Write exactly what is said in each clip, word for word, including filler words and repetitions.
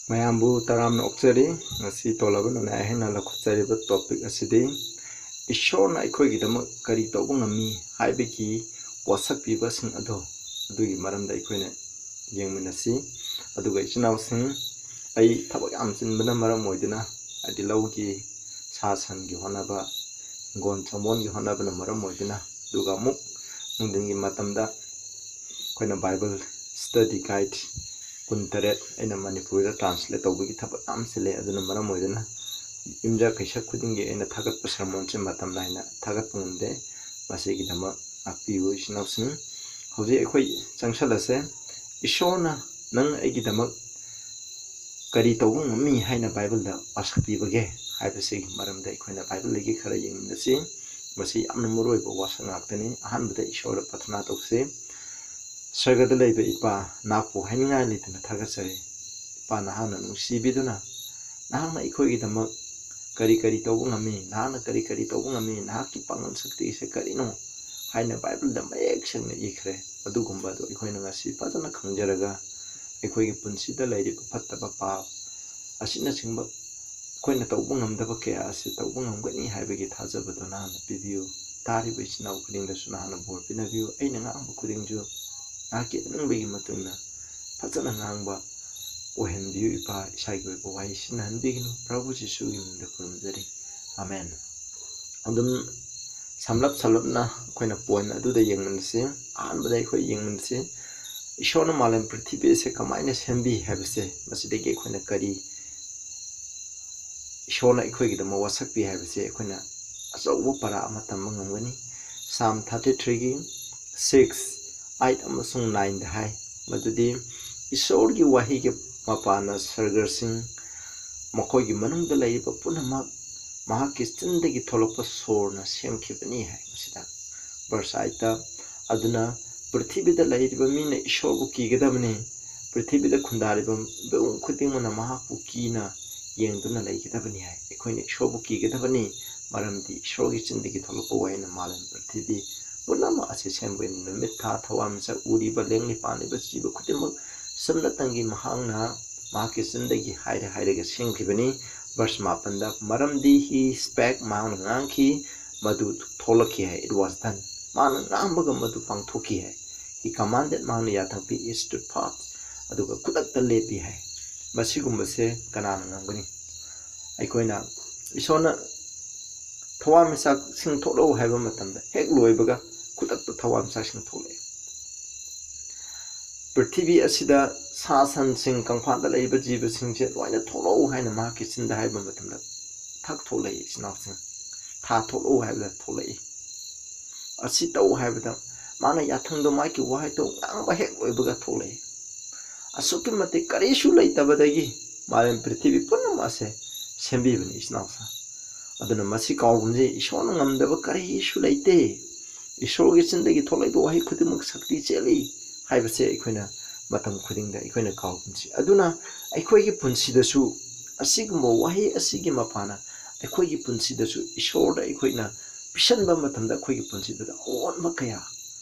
ꯃꯌꯥꯝꯕꯨ ꯇꯔꯥꯝꯅ ꯑꯣꯛꯆꯔꯤ꯫ ꯉꯁꯤ ꯇꯣꯂꯕꯅ ꯑꯩꯍꯥꯛꯅ ꯂꯧꯈꯠꯆꯔꯤꯕ topic ꯑꯁꯤꯗꯤ ꯏꯁꯣꯔꯅ ꯑꯩꯈꯣꯏꯒꯤꯗꯃꯛ ꯀꯔꯤ ꯇꯧꯕ ꯉꯝꯃꯤ ꯍꯥꯏꯕꯒꯤ ꯋꯥꯁꯛ ꯄꯤꯕꯁꯤꯡ ꯑꯗꯣ, ꯑꯗꯨꯒꯤ ꯃꯔꯝꯗ ꯑꯩꯈꯣꯏꯅ ꯌꯦꯡꯃꯤꯟꯅꯁꯤ꯫ ꯑꯗꯨꯒ ꯏꯆꯤꯟ ꯏꯅꯥꯎꯁꯤꯡ, ꯑꯩ ꯊꯕꯛ ꯌꯥꯝ ꯆꯤꯟꯕꯅ ꯃꯔꯝ ꯑꯣꯏꯗꯨꯅ, ꯍꯥꯏꯗꯤ ꯂꯧꯒꯤ ꯁꯥ ꯁꯟꯒꯤ ꯍꯣꯠꯅꯕ, ꯍꯤꯡꯒꯣꯜ ꯁꯝꯕꯣꯜꯒꯤ ꯍꯣꯠꯅꯕꯅ ꯃꯔꯝ ꯑꯣꯏꯗꯨꯅ, ꯑꯗꯨꯒ ꯑꯃꯨꯛ ꯅꯨꯡꯊꯤꯟꯒꯤ ꯃꯇꯝꯗ ꯑꯩꯈꯣꯏꯅ Bible study guide ꯀꯨꯟꯇꯔꯦꯠ ꯑꯩꯅ ꯃꯅꯤꯄꯨꯔꯤꯗ translate ꯇꯧꯕꯒꯤ ꯊꯕꯛ ꯌꯥꯝ ꯆꯤꯜꯂꯦ꯫ ꯑꯗꯨꯅ ꯃꯔꯝ ꯑꯣꯏꯗꯨꯅ ꯌꯨꯝꯖꯀꯩꯁ ꯈꯨꯗꯤꯡꯒꯤ ꯑꯩꯅ ꯊꯥꯒꯠꯄ sermonꯁꯦ ꯃꯇꯝ ꯅꯥꯏꯅ ꯊꯥꯒꯠꯄ ꯉꯝꯗꯦ꯫ ꯃꯁꯤꯒꯤꯗꯃꯛ ꯉꯥꯛꯄꯤꯌꯨ ꯏꯆꯤꯟ ꯏꯅꯥꯎꯁꯤꯡ꯫ ꯍꯧꯖꯤꯛ ꯑꯩꯈꯣꯏ ꯆꯪꯁꯜꯂꯁꯦ꯫ ꯏꯁꯣꯔꯅ ꯅꯪ ꯑꯩꯒꯤꯗꯃꯛ ꯀꯔꯤ ꯇꯧꯕ ꯉꯝꯃꯤ ꯍꯥꯏꯅ Bibleꯗ ꯋꯥꯁꯛ ꯄꯤꯕꯒꯦ ꯍꯥꯏꯕꯁꯤꯒꯤ ꯃꯔꯝꯗ ꯑꯩꯈꯣꯏꯅ Bibleꯗꯒꯤ ꯈꯔ ꯌꯦꯡꯃꯤꯟꯅꯁꯤ꯫ ꯃꯁꯤ ꯌꯥꯝꯅ ꯃꯔꯨꯑꯣꯏꯕ ꯋꯥꯁꯛ ꯉꯥꯛꯇꯅꯤ꯫ ꯑꯍꯥꯟꯕꯗ ꯏꯁꯣꯔꯗ ꯄ꯭ꯔꯊꯅꯥ ꯇꯧꯁꯤ꯫ ꯁꯔꯒꯗ ꯂꯩꯕ ꯏꯄꯥ, ꯅꯍꯥꯛꯄꯨ ꯍꯥꯏꯅꯤꯡꯉꯥꯏ ꯂꯩꯇꯅ ꯊꯥꯒꯠꯆꯔꯤ꯫ ꯏꯄꯥ, ꯅꯍꯥꯛꯅ ꯅꯨꯡꯁꯤꯕꯤꯗꯨꯅ ꯅꯍꯥꯛꯅ ꯑꯩꯈꯣꯏꯒꯤꯗꯃꯛ ꯀꯔꯤ ꯀꯔꯤ ꯇꯧꯕ ꯉꯝꯃꯤ, ꯅꯍꯥꯛꯅ ꯀꯔꯤ ꯀꯔꯤ ꯇꯧꯕ ꯉꯝꯃꯤ, ꯅꯍꯥꯛꯀꯤ ꯄꯥꯡꯒꯜ ꯁꯛꯇꯤꯁꯦ ꯀꯔꯤꯅꯣ ꯍꯥꯏꯅ Bibleꯗ ꯃꯌꯦꯛ ꯁꯦꯡꯅ ꯏꯈ꯭ꯔꯦ꯫ ꯑꯗꯨꯒꯨꯝꯕ ꯑꯗꯨ ꯑꯩꯈꯣꯏꯅ ꯉꯁꯤ ꯐꯖꯅ ꯈꯪꯖꯔꯒ ꯑꯩꯈꯣꯏꯒꯤ ꯄꯨꯟꯁꯤꯗ ꯂꯩꯔꯤꯕ ꯐꯠꯇꯕ, ꯄꯥꯞ ꯑꯁꯤꯅꯆꯤꯡꯕ ꯑꯩꯈꯣꯏꯅ ꯇꯧꯕ ꯉꯝꯗꯕ ꯀꯌꯥ ꯑꯁꯤ ꯇꯧꯕ ꯉꯝꯒꯅꯤ ꯍꯥꯏꯕꯒꯤ ꯊꯥꯖꯕꯗꯣ ꯅꯍꯥꯛꯅ ꯄꯤꯕꯤꯌꯨ꯫ ꯇꯥꯔꯤꯕ ꯏꯆꯤꯟ ꯏꯅꯥꯎ ꯈꯨꯗꯤꯡꯗꯁꯨ ꯅꯍꯥꯛꯅ ꯕꯣꯔ ꯄꯤꯅꯕꯤꯌꯨ꯫ ꯑꯩꯅ ꯉꯥꯡꯕ ꯈꯨꯗꯤꯡꯁꯨ ꯅꯍꯥꯛꯀꯤ ꯑꯅꯤꯡꯕꯒꯤ ꯃꯇꯨꯡ ꯏꯟꯅ ꯐꯖꯅ ꯉꯥꯡꯕ ꯑꯣꯏꯍꯟꯕꯤꯌꯨ꯫ ꯏꯄꯥ, ꯏꯁꯥꯒꯤ ꯑꯣꯏꯕ ꯋꯥꯍꯩ ꯁꯤꯖꯤꯟꯅꯍꯟꯕꯤꯒꯅꯨ꯫ ꯄ꯭ꯔꯚꯨ ꯖꯤꯁꯨꯒꯤ ꯃꯤꯡꯗ ꯈꯨꯔꯨꯝꯖꯔꯤ꯫ ꯑꯃꯦꯟ꯫ ꯑꯗꯨꯝ ꯁꯝꯂꯞ ꯁꯝꯂꯞꯅ ꯑꯩꯈꯣꯏꯅ point ꯑꯗꯨꯗ ꯌꯦꯡꯃꯤꯟꯅꯁꯤ꯫ ꯑꯍꯥꯟꯕꯗ ꯑꯩꯈꯣꯏ ꯌꯦꯡꯃꯤꯟꯅꯁꯤ, ꯏꯁꯣꯔꯅ ꯃꯥꯂꯦꯝ ꯄ꯭ꯔꯤꯊꯤꯕꯤ ꯑꯁꯦ ꯀꯃꯥꯏꯅ ꯁꯦꯝꯕꯤ ꯍꯥꯏꯕꯁꯦ, ꯃꯁꯤꯗꯒꯤ ꯑꯩꯈꯣꯏꯅ ꯀꯔꯤ ꯏꯁꯣꯔꯅ ꯑꯩꯈꯣꯏꯒꯤꯗꯃꯛ ꯋꯥꯁꯛꯄꯤ ꯍꯥꯏꯕꯁꯦ ꯑꯩꯈꯣꯏꯅ ꯑꯆꯧꯕ ꯄꯔꯥ ꯑꯃ ꯇꯝꯕ ꯉꯝꯒꯅꯤ꯫ Psalm thirty threeꯒꯤ six, eight ꯑꯃꯁꯨꯡ nineꯗ ꯍꯥꯏ, ꯃꯗꯨꯗꯤ ꯏꯁꯣꯔꯒꯤ ꯋꯥꯍꯩꯒꯤ ꯃꯄꯥꯟꯅ ꯁꯔꯒꯁꯤꯡ, ꯃꯈꯣꯏꯒꯤ ꯃꯅꯨꯡꯗ ꯂꯩꯔꯤꯕ ꯄꯨꯝꯅꯃꯛ ꯃꯍꯥꯛꯀꯤ ꯆꯤꯟꯗꯒꯤ ꯊꯣꯛꯂꯛꯄ ꯁꯣꯔꯅ ꯁꯦꯝꯈꯤꯕꯅꯤ ꯍꯥꯏ꯫ ꯃꯁꯤꯗ verse eightꯇ, ꯑꯗꯨꯅ ꯄ꯭ꯔꯤꯊꯤꯕꯤꯗ ꯂꯩꯔꯤꯕ ꯃꯤꯅ ꯏꯁꯣꯔꯕꯨ ꯀꯤꯒꯗꯕꯅꯤ꯫ ꯄ꯭ꯔꯤꯊꯤꯕꯤꯗ ꯈꯨꯟꯗꯥꯔꯤꯕ ꯃꯤꯄꯨꯝ ꯈꯨꯗꯤꯡꯃꯛꯅ ꯃꯍꯥꯛꯄꯨ ꯀꯤꯅ ꯌꯦꯡꯗꯨꯅ ꯂꯩꯒꯗꯕꯅꯤ ꯍꯥꯏ꯫ ꯑꯩꯈꯣꯏꯅ ꯏꯁꯣꯔꯕꯨ ꯀꯤꯒꯗꯕꯅꯤ, ꯃꯔꯝꯗꯤ ꯏꯁꯣꯔꯒꯤ ꯆꯤꯟꯗꯒꯤ ꯊꯣꯛꯂꯛꯄ ꯋꯥꯍꯩꯅ ꯃꯥꯂꯦꯝ ꯄ꯭ꯔꯤꯊꯤꯕꯤ ꯄꯨꯝꯅꯃꯛ ꯑꯁꯤ ꯁꯦꯝꯕꯅꯤ꯫ ꯅꯨꯃꯤꯠ, ꯊꯥ, ꯊꯋꯥꯟꯃꯤꯆꯥꯛ, ꯎꯔꯤꯕ, ꯂꯦꯡꯂꯤ ꯄꯥꯟꯂꯤꯕ ꯖꯤꯕ ꯈꯨꯗꯤꯡꯃꯛ ꯁꯨꯞꯅꯇꯪꯒꯤ ꯃꯍꯥꯛꯅ ꯃꯍꯥꯛꯀꯤ ꯆꯤꯟꯗꯒꯤ ꯍꯥꯏꯔ ꯍꯥꯏꯔꯒ ꯁꯦꯝꯈꯤꯕꯅꯤ꯫ Verse ꯃꯥꯄꯟꯗ, "ꯃꯔꯝꯗꯤ he spake, ꯃꯍꯥꯛꯅ ꯉꯥꯡꯈꯤ, ꯃꯗꯨ ꯊꯣꯛꯂꯛꯈꯤ" ꯍꯥꯏ, "it was done"꯫ ꯃꯥꯅ ꯉꯥꯡꯕꯒ ꯃꯗꯨ ꯄꯥꯡꯊꯣꯛꯈꯤ ꯍꯥꯏ꯫ "He commanded", ꯃꯍꯥꯛꯅ ꯌꯥꯊꯪ ꯄꯤ, "it stood fast", ꯑꯗꯨꯒ ꯈꯨꯗꯛꯇ ꯂꯦꯞꯄꯤ ꯍꯥꯏ꯫ ꯃꯁꯤꯒꯨꯝꯕꯁꯦ ꯀꯅꯥꯅ ꯉꯝꯒꯅꯤ? ꯑꯩꯈꯣꯏꯅ, ꯏꯁꯣꯔꯅ "ꯊꯋꯥꯟꯃꯤꯆꯥꯛꯁꯤꯡ ꯊꯣꯛꯂꯛꯎ" ꯍꯥꯏꯕ ꯃꯇꯝꯗ ꯍꯦꯛ ꯂꯣꯏꯕꯒ ꯈꯨꯗꯛꯇ ꯊꯋꯥꯟꯃꯤꯆꯥꯛꯁꯤꯡ ꯊꯣꯛꯂꯛꯑꯦ꯫ ꯄ꯭ꯔꯤꯊꯤꯕꯤ ꯑꯁꯤꯗ ꯁꯥ ꯁꯟꯁꯤꯡ, ꯀꯪꯐꯥꯟꯗ ꯂꯩꯔꯤꯕ ꯖꯤꯕꯁꯤꯡꯁꯦ ꯂꯣꯏꯅ "ꯊꯣꯛꯂꯛꯎ" ꯍꯥꯏꯅ ꯃꯍꯥꯛꯀꯤ ꯆꯤꯟꯗ ꯍꯥꯏꯕ ꯃꯇꯝꯗ ꯊꯛ ꯊꯣꯛꯂꯛꯏ, ꯏꯆꯤꯟ ꯏꯅꯥꯎꯁꯤꯡ꯫ ꯊꯥ ꯊꯣꯛꯂꯛꯎ ꯍꯥꯏꯕꯗ ꯊꯣꯛꯂꯛꯏ꯫ ꯑꯁꯤ ꯇꯧ ꯍꯥꯏꯕꯗ ꯃꯥꯅ ꯌꯥꯊꯪꯗꯣ, ꯃꯥꯒꯤ ꯋꯥꯍꯩꯗꯣ ꯉꯥꯡꯕ ꯍꯦꯛ ꯂꯣꯏꯕꯒ ꯊꯣꯛꯂꯛꯏ꯫ ꯑꯁꯨꯛꯀꯤ ꯃꯇꯤꯛ ꯀꯔꯤꯁꯨ ꯂꯩꯇꯕꯗꯒꯤ ꯃꯥꯂꯦꯝ ꯄ꯭ꯔꯤꯊꯤꯕꯤ ꯄꯨꯝꯅꯃꯛ ꯑꯁꯦ ꯁꯦꯝꯕꯤꯕꯅꯤ, ꯏꯆꯤꯟ ꯏꯅꯥꯎꯁꯤꯡ꯫ ꯑꯗꯨꯅ ꯃꯁꯤ ꯀꯥꯎꯒꯨꯝꯁꯤ, ꯏꯁꯣꯔꯅ ꯉꯝꯗꯕ ꯀꯔꯤꯁꯨ ꯂꯩꯇꯦ꯫ ꯏꯁꯣꯔꯒꯤ ꯆꯤꯟꯗꯒꯤ ꯊꯣꯛꯂꯛꯏꯕ ꯋꯥꯍꯩ ꯈꯨꯗꯤꯡꯃꯛ ꯁꯛꯇꯤ ꯆꯦꯜꯂꯤ ꯍꯥꯏꯕꯁꯦ ꯑꯩꯈꯣꯏꯅ ꯃꯇꯝ ꯈꯨꯗꯤꯡꯗ ꯑꯩꯈꯣꯏꯅ ꯀꯥꯎꯒꯨꯝꯁꯤ꯫ ꯑꯗꯨꯅ ꯑꯩꯈꯣꯏꯒꯤ ꯄꯨꯟꯁꯤꯗꯁꯨ ꯑꯁꯤꯒꯨꯝꯕ ꯋꯥꯍꯩ ꯑꯁꯤꯒꯤ ꯃꯄꯥꯅ ꯑꯩꯈꯣꯏꯒꯤ ꯄꯨꯟꯁꯤꯗꯁꯨ ꯏꯁꯣꯔꯗ ꯑꯩꯈꯣꯏꯅ ꯄꯤꯁꯟꯕ ꯃꯇꯝꯗ ꯑꯩꯈꯣꯏꯒꯤ ꯄꯨꯟꯁꯤꯗꯨꯗ ꯑꯑꯣꯟꯕ ꯀꯌꯥ,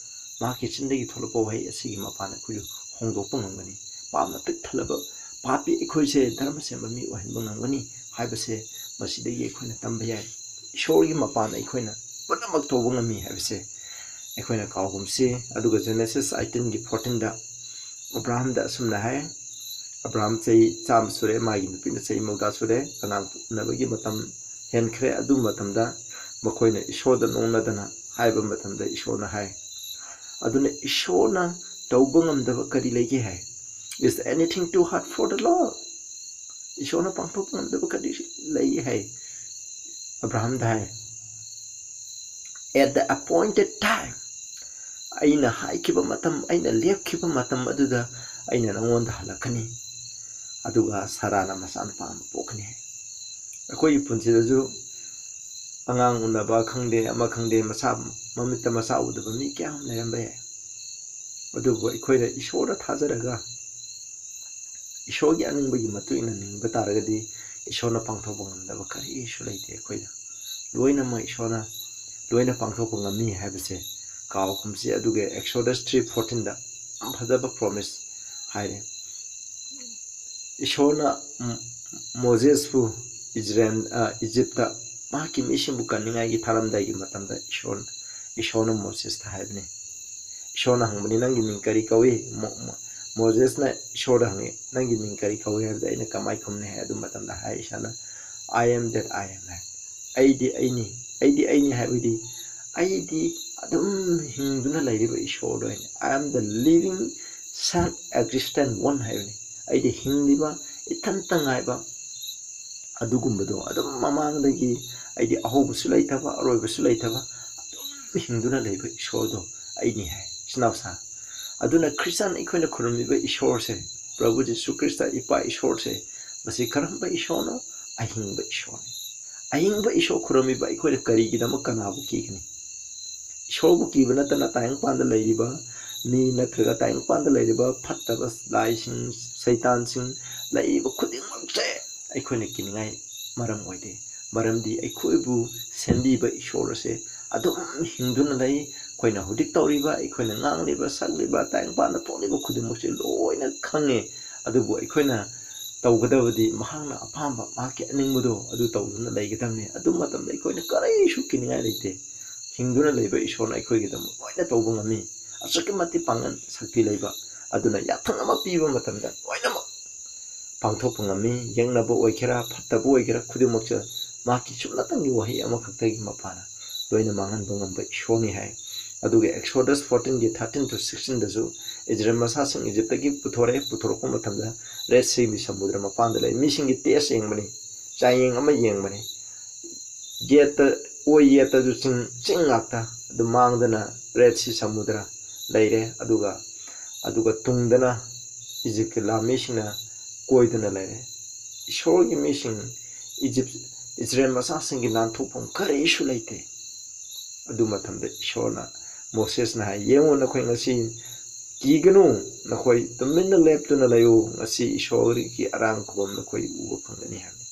ꯃꯍꯥꯛꯀꯤ ꯆꯤꯟꯗꯒꯤ ꯊꯣꯛꯂꯛꯄ ꯋꯥꯍꯩ ꯑꯁꯤꯒꯤ ꯃꯄꯥꯟ ꯑꯩꯈꯣꯏꯁꯨ ꯍꯣꯡꯗꯣꯛꯄ ꯉꯝꯒꯅꯤ꯫ ꯄꯥꯞꯅ ꯄꯤꯛ ꯊꯜꯂꯕ ꯄꯥꯄꯤ ꯑꯩꯈꯣꯏꯁꯦ ꯙꯔꯃ ꯁꯦꯝꯕ ꯃꯤ ꯑꯣꯏꯍꯟꯕ ꯉꯝꯒꯅꯤ ꯍꯥꯏꯕꯁꯦ ꯃꯁꯤꯗꯒꯤ ꯑꯩꯈꯣꯏꯅ ꯇꯝꯕ ꯌꯥꯏ꯫ ꯏꯁꯣꯔꯒꯤ ꯃꯄꯥꯟ ꯑꯩꯈꯣꯏꯅ ꯄꯨꯝꯅꯃꯛ ꯇꯧꯕ ꯉꯝꯃꯤ ꯍꯥꯏꯕꯁꯦ ꯑꯩꯈꯣꯏꯅ ꯀꯥꯎꯒꯨꯝꯁꯤ꯫ ꯑꯗꯨꯒ Genesis eighteenꯒꯤ fourteenꯗ ꯑꯕ꯭ꯔꯥꯍꯝꯗ ꯑꯁꯨꯝꯅ ꯍꯥꯏ, ꯑꯕ꯭ꯔꯥꯍꯝ ꯆꯍꯤ ꯆꯥꯝꯃ ꯁꯨꯔꯦ, ꯃꯥꯒꯤ ꯅꯨꯄꯤꯅ ꯆꯍꯤ ꯃꯧꯗ꯭ꯔꯥ ꯁꯨꯔꯦ, ꯑꯉꯥꯡ ꯎꯅꯕꯒꯤ ꯃꯇꯝ ꯍꯦꯟꯈ꯭ꯔꯦ꯫ ꯑꯗꯨ ꯃꯇꯝꯗ ꯃꯈꯣꯏꯅ ꯏꯁꯣꯔꯗ ꯅꯣꯡꯅꯗꯅ ꯍꯥꯏꯕ ꯃꯇꯝꯗ ꯏꯁꯣꯔꯅ ꯍꯥꯏ, ꯑꯗꯨꯅ ꯏꯁꯣꯔꯅ ꯇꯧꯕ ꯉꯝꯗꯕ ꯀꯔꯤ ꯂꯩꯒꯦ ꯍꯥꯏ? "Is there anything too hard for the Lord?" ꯏꯁꯣꯔꯅ ꯄꯥꯡꯊꯣꯛꯄ ꯉꯝꯗꯕ ꯀꯔꯤ ꯂꯩꯒꯦ ꯍꯥꯏ? ꯑꯕ꯭ꯔꯥꯍꯝꯗ ꯍꯥꯏ, "At the appointed time, ꯑꯩꯅ ꯍꯥꯏꯈꯤꯕ ꯃꯇꯝ, ꯑꯩꯅ ꯂꯦꯞꯈꯤꯕ ꯃꯇꯝ ꯑꯗꯨꯗ ꯑꯩꯅ ꯅꯉꯣꯟꯗ ꯍꯜꯂꯛꯀꯅꯤ, ꯑꯗꯨꯒ ꯁꯥꯔꯥꯅ ꯃꯆꯥꯅꯨꯄꯥ ꯑꯃ ꯄꯣꯛꯀꯅꯤ" ꯍꯥꯏ꯫ ꯑꯩꯈꯣꯏꯒꯤ ꯄꯨꯟꯁꯤꯗꯁꯨ ꯑꯉꯥꯡ ꯎꯅꯕ ꯈꯪꯗꯦ, ꯑꯃ ꯈꯪꯗꯦ, ꯃꯁꯥ ꯃꯃꯤꯠꯇ ꯃꯆꯥ ꯎꯗꯕ ꯃꯤ ꯀꯌꯥ ꯑꯃ ꯂꯩꯔꯝꯕ ꯌꯥꯏ꯫ ꯑꯗꯨꯕꯨ ꯑꯩꯈꯣꯏꯅ ꯏꯁꯣꯔꯗ ꯊꯥꯖꯔꯒ ꯏꯁꯣꯔꯒꯤ ꯑꯅꯤꯡꯕꯒꯤ ꯃꯇꯨꯡ ꯏꯟꯅ ꯍꯤꯡꯕ ꯇꯥꯔꯒꯗꯤ ꯏꯁꯣꯔꯅ ꯄꯥꯡꯊꯣꯛꯄ ꯉꯝꯗꯕ ꯀꯔꯤꯁꯨ ꯂꯩꯇꯦ꯫ ꯑꯩꯈꯣꯏꯗ ꯂꯣꯏꯅꯃꯛ ꯏꯁꯣꯔꯅ ꯂꯣꯏꯅ ꯄꯥꯡꯊꯣꯛꯄ ꯉꯝꯃꯤ ꯍꯥꯏꯕꯁꯦ ꯀꯥꯎꯒꯨꯝꯁꯤ꯫ ꯑꯗꯨꯒ Exodus three fourteenꯗ ꯌꯥꯝ ꯐꯖꯕ promise ꯍꯥꯏꯔꯦ, ꯏꯁꯣꯔꯅ ꯃꯣꯖꯦꯁꯄꯨ ꯏꯖꯔꯦꯜ, ꯏꯖꯤꯞꯇ ꯃꯍꯥꯛꯀꯤ ꯃꯤꯁꯤꯡꯕꯨ ꯀꯟꯅꯤꯡꯉꯥꯏꯒꯤ ꯊꯥꯔꯝꯗꯥꯏꯒꯤ ꯃꯇꯝꯗ ꯏꯁꯣꯔ, ꯏꯁꯣꯔꯅ ꯃꯣꯖꯦꯁꯇ ꯍꯥꯏꯕꯅꯤ꯫ ꯏꯁꯣꯔꯅ ꯍꯪꯕꯅꯤ, "ꯅꯪꯒꯤ ꯃꯤꯡ ꯀꯔꯤ ꯀꯧꯏ?" ꯃꯣ-, ꯃꯣ-, ꯃꯣꯖꯦꯁꯅ ꯏꯁꯣꯔꯗ ꯍꯪꯉꯤ, "ꯅꯪꯒꯤ ꯃꯤꯡ ꯀꯔꯤ ꯀꯧꯏ?" ꯍꯥꯏꯕꯗ ꯑꯩꯅ ꯀꯃꯥꯏ ꯈꯨꯝꯅꯤ ꯍꯥꯏ? ꯑꯗꯨ ꯃꯇꯝꯗ ꯍꯥꯏ ꯏꯁꯥꯅ, "I am that I am" ꯍꯥꯏ꯫ "ꯑꯩꯗꯤ ꯑꯩꯅꯤ, ꯑꯩꯗꯤ ꯑꯩꯅꯤ" ꯍꯥꯏꯕꯗꯤ ꯑꯩꯗꯤ ꯑꯗꯨꯝ ꯍꯤꯡꯗꯨꯅ ꯂꯩꯔꯤꯕ ꯏꯁꯣꯔꯗꯣ ꯑꯩꯅꯤ꯫ "I am the living self existent one" ꯍꯥꯏꯕꯅꯤ꯫ ꯑꯩꯗꯤ ꯍꯤꯡꯂꯤꯕ ꯏꯊꯟꯇ ꯉꯥꯏꯕ ꯑꯗꯨꯒꯨꯝꯕꯗꯣ, ꯑꯗꯨꯝ ꯃꯃꯥꯡꯗꯒꯤ ꯑꯩꯗꯤ ꯑꯍꯧꯕꯁꯨ ꯂꯩꯇꯕ, ꯑꯔꯣꯏꯕꯁꯨ ꯂꯩꯇꯕ, ꯑꯗꯨꯝ ꯍꯤꯡꯗꯨꯅ ꯂꯩꯕ ꯏꯁꯣꯔꯗꯣ ꯑꯩꯅꯤ ꯍꯥꯏ꯫ ꯏꯆꯤꯟ ꯏꯅꯥꯎꯁꯥ, ꯑꯗꯨꯅ ꯈ꯭ꯔꯤꯁꯇꯥꯟ ꯑꯩꯈꯣꯏꯅ ꯈꯨꯔꯨꯝꯂꯤꯕ ꯏꯁꯣꯔꯁꯦ, ꯄ꯭ꯔꯚꯨ ꯖꯤꯁꯨ ꯈ꯭ꯔꯤꯁꯇ ꯏꯄꯥ ꯏꯁꯣꯔꯁꯦ, ꯃꯁꯤ ꯀꯔꯝꯕ ꯏꯁꯣꯔꯅꯣ? ꯑꯍꯤꯡꯕ ꯏꯁꯣꯔꯅꯤ꯫ ꯑꯍꯤꯡꯕ ꯏꯁꯣꯔ ꯈꯨꯔꯨꯝꯂꯤꯕ ꯑꯩꯈꯣꯏꯅ ꯀꯔꯤꯒꯤꯗꯃꯛ ꯀꯅꯥꯕꯨ ꯀꯤꯒꯅꯤ? ꯏꯁꯣꯔꯕꯨ ꯀꯤꯕ ꯅꯠꯇꯅ ꯇꯥꯏꯕꯪꯄꯥꯟꯗ ꯂꯩꯔꯤꯕ ꯃꯤ ꯅꯠꯇ꯭ꯔꯒ ꯇꯥꯏꯕꯪꯄꯥꯟꯗ ꯂꯩꯔꯤꯕ ꯐꯠꯇꯕ ꯂꯥꯏꯁꯤꯡ, ꯁꯩꯇꯥꯟꯁꯤꯡ ꯂꯩꯔꯤꯕ ꯈꯨꯗꯤꯡꯃꯛꯁꯦ ꯑꯩꯈꯣꯏꯅ ꯀꯤꯅꯤꯡꯉꯥꯏ ꯃꯔꯝ ꯑꯣꯏꯗꯦ꯫ ꯃꯔꯝꯗꯤ ꯑꯩꯈꯣꯏꯕꯨ ꯁꯦꯝꯕꯤꯕ ꯏꯁꯣꯔ ꯑꯁꯦ ꯑꯗꯨꯝ ꯍꯤꯡꯗꯨꯅ ꯂꯩ꯫ ꯑꯩꯈꯣꯏꯅ ꯍꯧꯖꯤꯛ ꯇꯧꯔꯤꯕ, ꯑꯩꯈꯣꯏꯅ ꯉꯥꯡꯂꯤꯕ, ꯁꯛꯂꯤꯕ, ꯇꯥꯏꯕꯪꯄꯥꯟꯗ ꯊꯣꯛꯂꯤꯕ ꯈꯨꯗꯤꯡꯃꯛꯁꯦ ꯂꯣꯏꯅ ꯈꯪꯉꯦ꯫ ꯑꯗꯨꯕꯨ ꯑꯩꯈꯣꯏꯅ ꯇꯧꯒꯗꯕꯗꯤ ꯃꯍꯥꯛꯅ ꯑꯄꯥꯝꯕ, ꯃꯍꯥꯛꯀꯤ ꯑꯅꯤꯡꯕꯗꯣ ꯑꯗꯨ ꯇꯧꯗꯨꯅ ꯂꯩꯒꯗꯕꯅꯤ꯫ ꯑꯗꯨ ꯃꯇꯝꯗ ꯑꯩꯈꯣꯏꯅ ꯀꯔꯤꯁꯨ ꯀꯤꯅꯤꯡꯉꯥꯏ ꯂꯩꯇꯦ꯫ ꯍꯤꯡꯗꯨꯅ ꯂꯩꯕ ꯏꯁꯣꯔꯅ ꯑꯩꯈꯣꯏꯒꯤꯗꯃꯛ ꯂꯣꯏꯅ ꯇꯧꯕ ꯉꯝꯃꯤ꯫ ꯑꯁꯨꯛꯀꯤ ꯃꯇꯤꯛ ꯄꯥꯡꯒꯜ, ꯁꯛꯇꯤ ꯂꯩꯕ꯫ ꯑꯗꯨꯅ ꯌꯥꯊꯪ ꯑꯃ ꯄꯤꯕ ꯃꯇꯝꯗ ꯂꯣꯏꯅꯃꯛ ꯄꯥꯡꯊꯣꯛꯄ ꯉꯝꯃꯤ꯫ ꯌꯦꯛꯅꯕ ꯑꯣꯏꯒꯦꯔꯥ, ꯐꯠꯇꯕ ꯑꯣꯏꯒꯦꯔꯥ, ꯈꯨꯗꯤꯡꯃꯛꯁꯦ ꯃꯍꯥꯛꯀꯤ ꯁꯨꯞꯅꯇꯪꯒꯤ ꯋꯥꯍꯩ ꯑꯃꯈꯛꯇꯒꯤ ꯃꯄꯥꯅ ꯂꯣꯏꯅ ꯃꯥꯡꯍꯟꯕ ꯉꯝꯕ ꯏꯁꯣꯔꯅꯤ ꯍꯥꯏ꯫ ꯑꯗꯨꯒ Exodus fourteen ꯒꯤ thirteen to sixteen ꯗꯁꯨ ꯏꯖꯔꯦꯜ ꯃꯆꯥꯁꯤꯡ ꯏꯖꯤꯞꯇꯒꯤ ꯄꯨꯊꯣꯔꯛꯑꯦ, ꯄꯨꯊꯣꯔꯛꯄ ꯃꯇꯝꯗ ꯔꯦꯗ ꯁꯤꯒꯤ ꯁꯃꯨꯗ꯭ꯔ ꯃꯄꯥꯟꯗ ꯂꯩ꯫ ꯃꯤꯁꯤꯡꯒꯤ ꯇꯦꯁ ꯌꯦꯡꯕꯅꯤ, ꯆꯥꯡꯌꯦꯡ ꯑꯃ ꯌꯦꯡꯕꯅꯤ꯫ ꯌꯦꯠꯇ, ꯑꯣꯏ ꯌꯦꯠꯇꯁꯨ ꯆꯤꯡ, ꯆꯤꯡ ꯉꯥꯛꯇ꯫ ꯑꯗꯨ ꯃꯥꯡꯗꯅ ꯔꯦꯗ ꯁꯤ ꯁꯃꯨꯗ꯭ꯔ ꯂꯩꯔꯦ꯫ ꯑꯗꯨꯒ, ꯑꯗꯨꯒ ꯇꯨꯡꯗꯅ ꯏꯖꯤꯞꯀꯤ ꯂꯥꯟꯃꯤꯁꯤꯡꯅ ꯀꯣꯏꯗꯨꯅ ꯂꯩꯔꯦ꯫ ꯏꯁꯣꯔꯒꯤ ꯃꯤꯁꯤꯡ, ꯏꯖꯤꯞ, ꯏꯖꯔꯦꯜ ꯃꯆꯥꯁꯤꯡꯒꯤ ꯅꯥꯟꯊꯣꯛꯐꯝ ꯀꯔꯤꯁꯨ ꯂꯩꯇꯦ꯫ ꯑꯗꯨ ꯃꯇꯝꯗ ꯏꯁꯣꯔꯅ ꯃꯣꯁꯦꯁꯅ ꯍꯥꯏ, "ꯌꯦꯡꯉꯨ, ꯅꯈꯣꯏ ꯉꯁꯤ ꯀꯤꯒꯅꯨ, ꯅꯈꯣꯏ ꯇꯨꯃꯤꯟꯅ ꯂꯦꯞꯇꯨꯅ ꯂꯩꯌꯨ, ꯉꯁꯤ ꯏꯁꯣꯔꯒꯤ ꯑꯔꯥꯡ ꯈꯨꯕꯝ ꯅꯈꯣꯏ ꯎꯕ ꯐꯪꯒꯅꯤ" ꯍꯥꯏꯕꯅꯤ꯫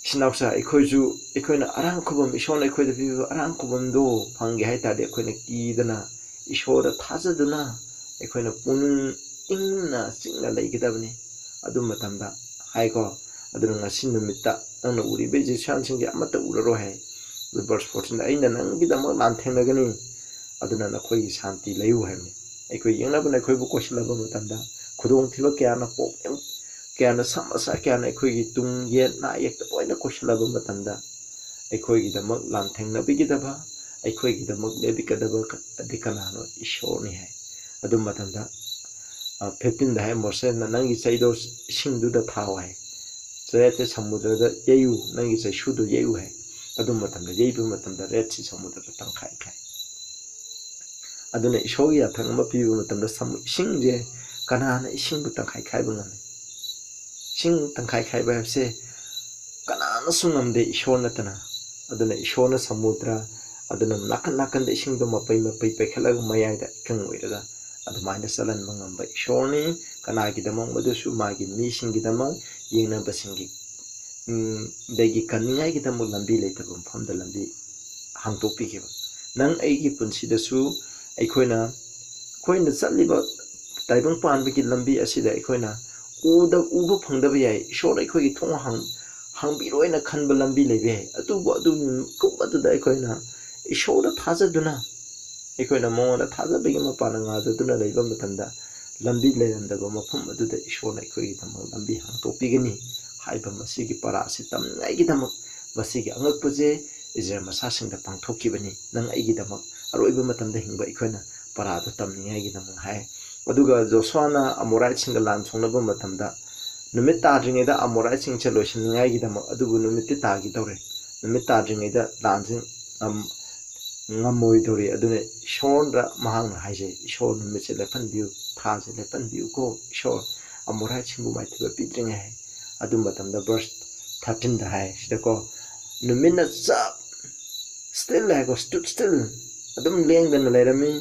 ꯏꯆꯤꯟ ꯏꯅꯥꯎꯁꯥ, ꯑꯩꯈꯣꯏꯁꯨ, ꯑꯩꯈꯣꯏꯅ ꯑꯔꯥꯡ ꯈꯨꯕꯝ, ꯏꯁꯣꯔꯅ ꯑꯩꯈꯣꯏꯗ ꯄꯤꯕꯤꯕ ꯑꯔꯥꯡ ꯈꯨꯕꯝꯗꯣ ꯐꯪꯒꯦ ꯍꯥꯏ ꯇꯥꯔꯗꯤ, ꯑꯩꯈꯣꯏꯅ ꯀꯤꯗꯅ, ꯏꯁꯣꯔꯗ ꯊꯥꯖꯗꯨꯅ, ꯑꯩꯈꯣꯏꯅ ꯄꯨꯛꯅꯤꯡ ꯏꯪꯅ ꯆꯤꯛꯅ ꯂꯩꯒꯗꯕꯅꯤ꯫ ꯑꯗꯨ ꯃꯇꯝꯗ ꯍꯥꯏꯀꯣ, ꯑꯗꯨꯅ ꯉꯁꯤ ꯅꯨꯃꯤꯠꯇ ꯅꯪꯅ ꯎꯔꯤꯕ ꯏꯖꯤꯞꯁꯤꯌꯥꯟꯁꯤꯡꯁꯦ ꯑꯃꯠꯇ ꯎꯔꯔꯣꯏ ꯍꯥꯏ꯫ ꯑꯗꯨ verse fourteen, "ꯑꯩꯅ ꯅꯪꯒꯤꯗꯃꯛ ꯂꯥꯟꯊꯦꯡꯅꯒꯅꯤ, ꯑꯗꯨꯅ ꯅꯈꯣꯏꯒꯤ ꯁꯥꯟꯇꯤ ꯂꯩꯌꯨ" ꯍꯥꯏꯕꯅꯤ꯫ ꯑꯩꯈꯣꯏ ꯌꯦꯛꯅꯕꯅ ꯑꯩꯈꯣꯏꯕꯨ ꯀꯣꯏꯁꯤꯜꯂꯕ ꯃꯇꯝꯗ, ꯈꯨꯗꯣꯡꯊꯤꯕ ꯀꯌꯥꯅ, problem ꯀꯌꯥꯅ, ꯁꯃꯁ꯭ꯌꯥ ꯀꯌꯥꯅ ꯑꯩꯈꯣꯏꯒꯤ ꯇꯨꯡ ꯌꯦꯠ ꯅꯥ ꯌꯦꯛꯇ ꯂꯣꯏꯅ ꯀꯣꯏꯁꯤꯜꯂꯕ ꯃꯇꯝꯗ, ꯑꯩꯈꯣꯏꯒꯤꯗꯃꯛ ꯂꯥꯟꯊꯦꯡꯅꯕꯤꯒꯗꯕ, ꯑꯩꯈꯣꯏꯒꯤꯗꯃꯛ ꯂꯦꯞꯄꯤꯒꯗꯕ ꯑꯗꯤ ꯀꯅꯥꯅꯣ? ꯏꯁꯣꯔꯅꯤ ꯍꯥꯏ꯫ ꯑꯗꯨ ꯃꯇꯝꯗ, ꯑ, fifteenꯗ ꯍꯥꯏ, "ꯃꯣꯁꯦꯁꯅ ꯅꯪꯒꯤ ꯆꯩꯗꯣ ꯏꯁꯤꯡꯗꯨꯗ ꯊꯥꯎ" ꯍꯥꯏ꯫ "ꯆꯔꯦꯠꯁꯦ ꯁꯃꯨꯗ꯭ꯔꯗ ꯌꯩꯌꯨ, ꯅꯪꯒꯤ ꯆꯩꯁꯨꯗꯣ ꯌꯩꯌꯨ" ꯍꯥꯏ꯫ ꯑꯗꯨ ꯃꯇꯝꯗ ꯌꯩꯕ ꯃꯇꯝꯗ Red Sea ꯁꯃꯨꯗ꯭ꯔꯗ ꯇꯪꯈꯥꯏ ꯈꯥꯏ꯫ ꯑꯗꯨꯅ ꯏꯁꯣꯔꯒꯤ ꯌꯥꯊꯪ ꯑꯃ ꯄꯤꯕ ꯃꯇꯝꯗ ꯁꯃꯨ-, ꯏꯁꯤꯡꯁꯦ, ꯀꯅꯥꯅ ꯏꯁꯤꯡꯕꯨ ꯇꯪꯈꯥꯏ ꯈꯥꯏꯕ ꯉꯝꯃꯤ? ꯏꯁꯤꯡ ꯇꯪꯈꯥꯏ ꯈꯥꯏꯕ ꯍꯥꯏꯕꯁꯦ ꯀꯅꯥꯅꯁꯨ ꯉꯝꯗꯦ, ꯏꯁꯣꯔ ꯅꯠꯇꯅ꯫ ꯑꯗꯨꯅ ꯏꯁꯣꯔꯅ ꯁꯃꯨꯗ꯭ꯔ, ꯑꯗꯨꯅ ꯅꯥꯀꯟ ꯅꯥꯀꯟꯗ ꯏꯁꯤꯡꯗꯣ ꯃꯄꯩ ꯃꯄꯩ ꯄꯩꯈꯠꯂꯒ ꯃꯌꯥꯏꯗ ꯏꯀꯪ ꯑꯣꯏꯔꯒ ꯑꯗꯨꯃꯥꯏꯅ ꯆꯠꯍꯟꯕ ꯉꯝꯕ ꯏꯁꯣꯔꯅꯤ꯫ ꯀꯅꯥꯒꯤꯗꯃꯛ? ꯃꯗꯨꯁꯨ ꯃꯥꯒꯤ ꯃꯤꯁꯤꯡꯒꯤꯗꯃꯛ, ꯌꯦꯡꯅꯕꯁꯤꯡꯒꯤ, ꯎꯝ, ꯗꯒꯤ ꯀꯟꯅꯤꯡꯉꯥꯏꯒꯤꯗꯃꯛ ꯂꯝꯕꯤ ꯂꯩꯇꯕ ꯃꯐꯝꯗ ꯂꯝꯕꯤ ꯍꯥꯡꯗꯣꯛꯄꯤꯈꯤꯕ꯫ ꯅꯪ ꯑꯩꯒꯤ ꯄꯨꯟꯁꯤꯗꯁꯨ ꯑꯩꯈꯣꯏꯅ, ꯑꯩꯈꯣꯏꯅ ꯆꯠꯂꯤꯕ ꯇꯥꯏꯕꯪ ꯄꯥꯟꯕꯒꯤ ꯂꯝꯕꯤ ꯑꯁꯤꯗ ꯑꯩꯈꯣꯏꯅ ꯎꯗ-, ꯎꯕ ꯐꯪꯗꯕ ꯌꯥꯏ꯫ ꯏꯁꯣꯔꯅ ꯑꯩꯈꯣꯏꯒꯤ ꯊꯣꯡ ꯍꯥꯡ-, ꯍꯥꯡꯕꯤꯔꯣꯏꯅ ꯈꯟꯕ ꯂꯝꯕꯤ ꯂꯩꯕ ꯌꯥꯏ꯫ ꯑꯗꯨꯕꯨ ꯑꯗꯨꯒꯤ ꯃꯤꯀꯨꯞ ꯑꯗꯨꯗ ꯑꯩꯈꯣꯏꯅ ꯏꯁꯣꯔꯗ ꯊꯥꯖꯗꯨꯅ, ꯑꯩꯈꯣꯏꯅ ꯃꯉꯣꯟꯗ ꯊꯥꯖꯕꯒꯤ ꯃꯄꯥꯟꯅ ꯉꯥꯖꯗꯨꯅ ꯂꯩꯕ ꯃꯇꯝꯗ, ꯂꯝꯕꯤ ꯂꯩꯔꯝꯗꯕ ꯃꯐꯝ ꯑꯗꯨꯗ ꯏꯁꯣꯔꯅ ꯑꯩꯈꯣꯏꯒꯤꯗꯃꯛ ꯂꯝꯕꯤ ꯍꯥꯡꯗꯣꯛꯄꯤꯒꯅꯤ ꯍꯥꯏꯕ ꯃꯁꯤꯒꯤ ꯄꯔꯥ ꯑꯁꯤ ꯇꯝꯅꯤꯡꯉꯥꯏꯒꯤꯗꯃꯛ, ꯃꯁꯤꯒꯤ ꯑꯉꯛꯄꯁꯦ ꯏꯖꯔꯦꯜ ꯃꯆꯥꯁꯤꯡꯗ ꯄꯥꯡꯊꯣꯛꯈꯤꯕꯅꯤ꯫ ꯅꯪ ꯑꯩꯒꯤꯗꯃꯛ ꯑꯔꯣꯏꯕ ꯃꯇꯝꯗ ꯍꯤꯡꯕ ꯑꯩꯈꯣꯏꯅ ꯄꯔꯥꯗꯣ ꯇꯝꯅꯤꯡꯉꯥꯏꯒꯤꯗꯃꯛ ꯍꯥꯏ꯫ ꯑꯗꯨꯒ ꯖꯣꯁꯨꯋꯥꯅ ꯑꯃꯣꯔꯥꯏꯠꯁꯤꯡꯒ ꯂꯥꯟ ꯁꯣꯛꯅꯕ ꯃꯇꯝꯗ, ꯅꯨꯃꯤꯠ ꯇꯥꯗ꯭ꯔꯤꯉꯩꯗ ꯑꯃꯣꯔꯥꯏꯠꯁꯤꯡꯁꯦ ꯂꯣꯏꯁꯤꯟꯅꯤꯡꯉꯥꯏꯒꯤꯗꯃꯛ, ꯑꯗꯨꯕꯨ ꯅꯨꯃꯤꯠꯇꯤ ꯇꯥꯈꯤꯗꯧꯔꯦ꯫ ꯅꯨꯃꯤꯠ ꯇꯥꯗ꯭ꯔꯤꯉꯩꯗ ꯂꯥꯟꯁꯤ ꯉꯝ-, ꯉꯝꯃꯣꯏꯗꯧꯔꯤ꯫ ꯑꯗꯨꯅ ꯏꯁꯣꯔꯗ ꯃꯍꯥꯛꯅ ꯍꯥꯏꯖꯩ, "ꯏꯁꯣꯔ, ꯅꯨꯃꯤꯠꯁꯦ ꯂꯦꯞꯍꯟꯕꯤꯌꯨ, ꯊꯥꯁꯦ ꯂꯦꯞꯍꯟꯕꯤꯌꯨꯀꯣ, ꯏꯁꯣꯔ, ꯑꯃꯣꯔꯥꯏꯠꯁꯤꯡꯕꯨ ꯃꯥꯏꯊꯤꯕ ꯄꯤꯗ꯭ꯔꯤꯉꯩ" ꯍꯥꯏ꯫ ꯑꯗꯨ ꯃꯇꯝꯗ verse thirteenꯗ ꯍꯥꯏ, ꯁꯤꯗꯀꯣ, ꯅꯨꯃꯤꯠꯅ ꯆꯞ, still ꯍꯥꯏꯀꯣ, stood still, ꯑꯗꯨꯝ ꯂꯦꯡꯗꯅ ꯂꯩꯔꯝꯃꯤ,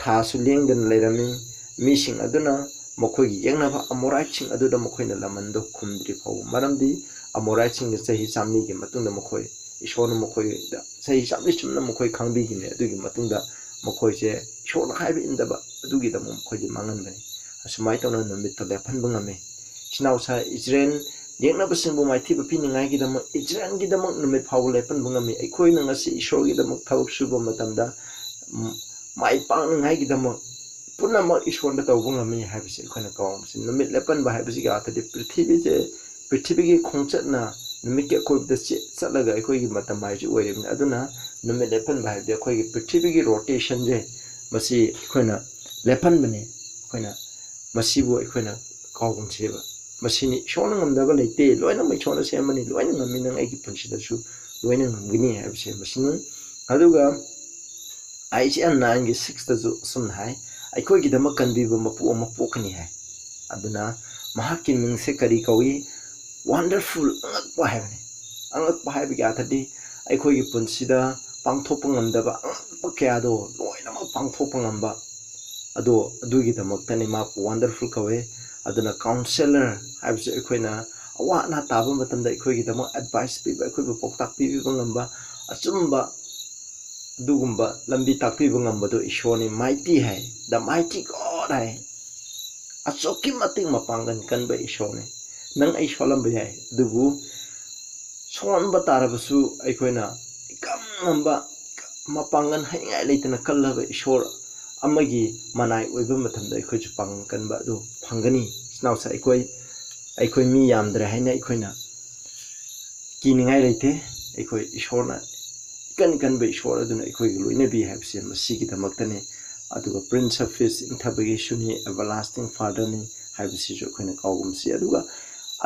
ꯊꯥꯁꯨ ꯂꯦꯡꯗꯅ ꯂꯩꯔꯝꯃꯤ꯫ ꯃꯤꯁꯤꯡ ꯑꯗꯨꯅ ꯃꯈꯣꯏꯒꯤ ꯌꯦꯛꯅꯕ ꯑꯃꯣꯔꯥꯏꯠꯁꯤꯡ ꯑꯗꯨꯗ ꯃꯈꯣꯏꯅ ꯂꯃꯟꯗꯣ ꯈꯨꯝꯗ꯭ꯔꯤ ꯐꯥꯎꯕ, ꯃꯔꯝꯗꯤ ꯑꯃꯣꯔꯥꯏꯠꯁꯤꯡꯒꯤ ꯆꯍꯤ ꯆꯥꯝꯃꯔꯤꯒꯤ ꯃꯇꯨꯡꯗ ꯃꯈꯣꯏ, ꯏꯁꯣꯔꯅ ꯃꯈꯣꯏꯗ ꯆꯍꯤ ꯆꯥꯝꯃꯔꯤ ꯆꯨꯝꯅ ꯃꯈꯣꯏ ꯈꯪꯕꯤꯈꯤꯕꯅꯤ꯫ ꯑꯗꯨꯒꯤ ꯃꯇꯨꯡꯗ ꯃꯈꯣꯏꯁꯦ ꯏꯁꯣꯔꯅ ꯍꯥꯏꯕ ꯏꯟꯗꯕ, ꯑꯗꯨꯒꯤꯗꯃꯛ ꯃꯈꯣꯏꯗꯤ ꯃꯥꯡꯍꯟꯕꯅꯤ꯫ ꯑꯁꯨꯃꯥꯏꯅ ꯇꯧꯅ ꯅꯨꯃꯤꯠꯇꯣ ꯂꯦꯞꯍꯟꯕ ꯉꯝꯃꯤ꯫ ꯏꯆꯤꯟ ꯏꯅꯥꯎꯁꯥ ꯏꯖꯔꯦꯜ ꯌꯦꯛꯅꯕꯁꯤꯡꯕꯨ ꯃꯥꯏꯊꯤꯕ ꯄꯤꯅꯤꯡꯉꯥꯏꯒꯤꯗꯃꯛ, ꯏꯖꯔꯦꯜꯒꯤꯗꯃꯛ ꯅꯨꯃꯤꯠ ꯐꯥꯎꯕ ꯂꯦꯞꯍꯟꯕ ꯉꯝꯃꯤ꯫ ꯑꯩꯈꯣꯏꯅ ꯉꯁꯤ ꯏꯁꯣꯔꯒꯤꯗꯃꯛ ꯊꯕꯛ ꯁꯨꯕ ꯃꯇꯝꯗ, ꯎꯝ, ꯃꯥꯏ ꯄꯥꯛꯅꯉꯥꯏꯒꯤꯗꯃꯛ ꯄꯨꯝꯅꯃꯛ ꯏꯁꯣꯔꯅ ꯇꯧꯕ ꯉꯝꯃꯤ ꯍꯥꯏꯕꯁꯤ ꯑꯩꯈꯣꯏꯅ ꯀꯥꯎꯕꯁꯤ꯫ ꯅꯨꯃꯤꯠ ꯂꯦꯞꯍꯟꯕ ꯍꯥꯏꯕꯁꯤꯒꯤ ꯑꯥꯔꯊꯗꯤ ꯄ꯭ꯔꯤꯊꯤꯕꯤꯁꯦ, ꯄ꯭ꯔꯤꯊꯤꯕꯤꯒꯤ ꯈꯣꯡꯆꯠꯅ ꯅꯨꯃꯤꯠꯀꯤ ꯑꯀꯣꯏꯕꯗ ꯆꯦ-, ꯆꯠꯂꯒ ꯑꯩꯈꯣꯏꯒꯤ ꯃꯇꯝ ꯍꯥꯏꯁꯤ ꯑꯣꯏꯔꯤꯕꯅꯤ꯫ ꯑꯗꯨꯅ ꯅꯨꯃꯤꯠ ꯂꯦꯞꯍꯟꯕ ꯍꯥꯏꯕꯗꯤ ꯑꯩꯈꯣꯏꯒꯤ ꯄ꯭ꯔꯤꯊꯤꯕꯤꯒꯤ ꯔꯣꯇꯦꯁꯟꯁꯦ, ꯃꯁꯤ ꯑꯩꯈꯣꯏꯅ ꯂꯦꯞꯍꯟꯕꯅꯤ꯫ ꯑꯩꯈꯣꯏꯅ ꯃꯁꯤꯕꯨ ꯑꯩꯈꯣꯏꯅ ꯀꯥꯎꯒꯨꯝꯁꯦꯕ꯫ ꯃꯁꯤꯅꯤ, ꯏꯁꯣꯔꯅ ꯉꯝꯗꯕ ꯂꯩꯇꯦ, ꯂꯣꯏꯅꯃꯛ ꯏꯁꯣꯔꯅ ꯁꯦꯝꯕꯅꯤ, ꯂꯣꯏꯅ ꯉꯝꯃꯤ, ꯅꯪ ꯑꯩꯒꯤ ꯄꯨꯟꯁꯤꯗꯁꯨ ꯂꯣꯏꯅ ꯉꯝꯒꯅꯤ ꯍꯥꯏꯕꯁꯦ ꯃꯁꯤꯅꯤ꯫ ꯑꯗꯨꯒ ꯑꯥꯏꯁꯥꯌꯥ nine ꯒꯤ six ꯇꯁꯨ ꯑꯁꯨꯝꯅ ꯍꯥꯏ, "ꯑꯩꯈꯣꯏꯒꯤꯗꯃꯛ ꯀꯟꯕꯤꯕ ꯃꯄꯨ ꯑꯃ ꯄꯣꯛꯀꯅꯤ" ꯍꯥꯏ꯫ ꯑꯗꯨꯅ ꯃꯍꯥꯛꯀꯤ ꯃꯤꯡꯁꯦ ꯀꯔꯤ ꯀꯧꯏ? Wonderful, ꯑꯉꯛꯄ ꯍꯥꯏꯕꯅꯤ꯫ ꯑꯉꯛꯄ ꯍꯥꯏꯕꯒꯤ ꯑꯥꯔꯊꯗꯤ ꯑꯩꯈꯣꯏꯒꯤ ꯄꯨꯟꯁꯤꯗ ꯄꯥꯡꯊꯣꯛꯄ ꯉꯝꯗꯕ ꯑꯉꯛꯄ ꯀꯌꯥꯗꯣ ꯂꯣꯏꯅꯃꯛ ꯄꯥꯡꯊꯣꯛꯄ ꯉꯝꯕ, ꯑꯗꯣ ꯑꯗꯨꯒꯤꯗꯃꯛꯇꯅꯤ ꯃꯥꯕꯨ wonderful ꯀꯧꯋꯦ꯫ ꯑꯗꯨꯅ counselor ꯍꯥꯏꯕꯁꯦ ꯑꯩꯈꯣꯏꯅ ꯑꯋꯥ ꯑꯅꯥ ꯇꯥꯕ ꯃꯇꯝꯗ ꯑꯩꯈꯣꯏꯒꯤꯗꯃꯛ advice ꯄꯤꯕ, ꯑꯩꯈꯣꯏꯕꯨ ꯄꯥꯎꯇꯥꯛ ꯄꯤꯕꯤꯕ ꯉꯝꯕ, ꯑꯆꯨꯝꯕ ꯑꯗꯨꯒꯨꯝꯕ ꯂꯝꯕꯤ ꯇꯥꯛꯄꯤꯕ ꯉꯝꯕꯗꯣ ꯏꯁꯣꯔꯅꯤ꯫ Mighty high, the mighty God ꯍꯥꯏ꯫ ꯑꯁꯨꯛꯀꯤ ꯃꯇꯤꯛ ꯃꯄꯥꯡꯒꯜ ꯀꯟꯕ ꯏꯁꯣꯔꯅꯤ꯫ ꯅꯪ ꯑꯩ ꯁꯣꯜꯂꯝꯕ ꯌꯥꯏ, ꯑꯗꯨꯕꯨ ꯁꯣꯟꯕ ꯇꯥꯔꯕꯁꯨ ꯑꯩꯈꯣꯏꯅ ꯏꯀꯪ ꯉꯝꯕ, ꯃꯄꯥꯡꯒꯜ ꯍꯥꯏꯅꯤꯡꯉꯥꯏ ꯂꯩꯇꯅ ꯀꯜꯂꯕ ꯏꯁꯣꯔ ꯑꯃꯒꯤ ꯃꯅꯥꯏ ꯑꯣꯏꯕ ꯃꯇꯝꯗ ꯑꯩꯈꯣꯏꯁꯨ ꯄꯥꯡꯒꯜ ꯀꯟꯕ ꯑꯗꯨ ꯐꯪꯒꯅꯤ꯫ ꯏꯆꯤꯟ ꯏꯅꯥꯎꯁꯦ, ꯑꯩꯈꯣꯏ, ꯑꯩꯈꯣꯏ ꯃꯤ ꯌꯥꯝꯗ꯭ꯔꯦ ꯍꯥꯏꯅ ꯑꯩꯈꯣꯏꯅ ꯀꯤꯅꯤꯡꯉꯥꯏ ꯂꯩꯇꯦ꯫ ꯑꯩꯈꯣꯏ ꯏꯁꯣꯔꯅ, ꯏꯀꯟ ꯀꯟꯕ ꯏꯁꯣꯔ ꯑꯗꯨꯅ ꯑꯩꯈꯣꯏꯒꯤ ꯂꯣꯏꯅꯕꯤ ꯍꯥꯏꯕꯁꯦ ꯃꯁꯤꯒꯤꯗꯃꯛꯇꯅꯤ꯫ ꯑꯗꯨꯒ Prince of Peace, ꯏꯪꯊꯕꯒꯤ ꯏꯁꯨꯅꯤ, Everlasting Father ꯅꯤ ꯍꯥꯏꯕꯁꯤꯁꯨ ꯑꯩꯈꯣꯏꯅ ꯀꯥꯎꯒꯨꯝꯁꯤ꯫ ꯑꯗꯨꯒ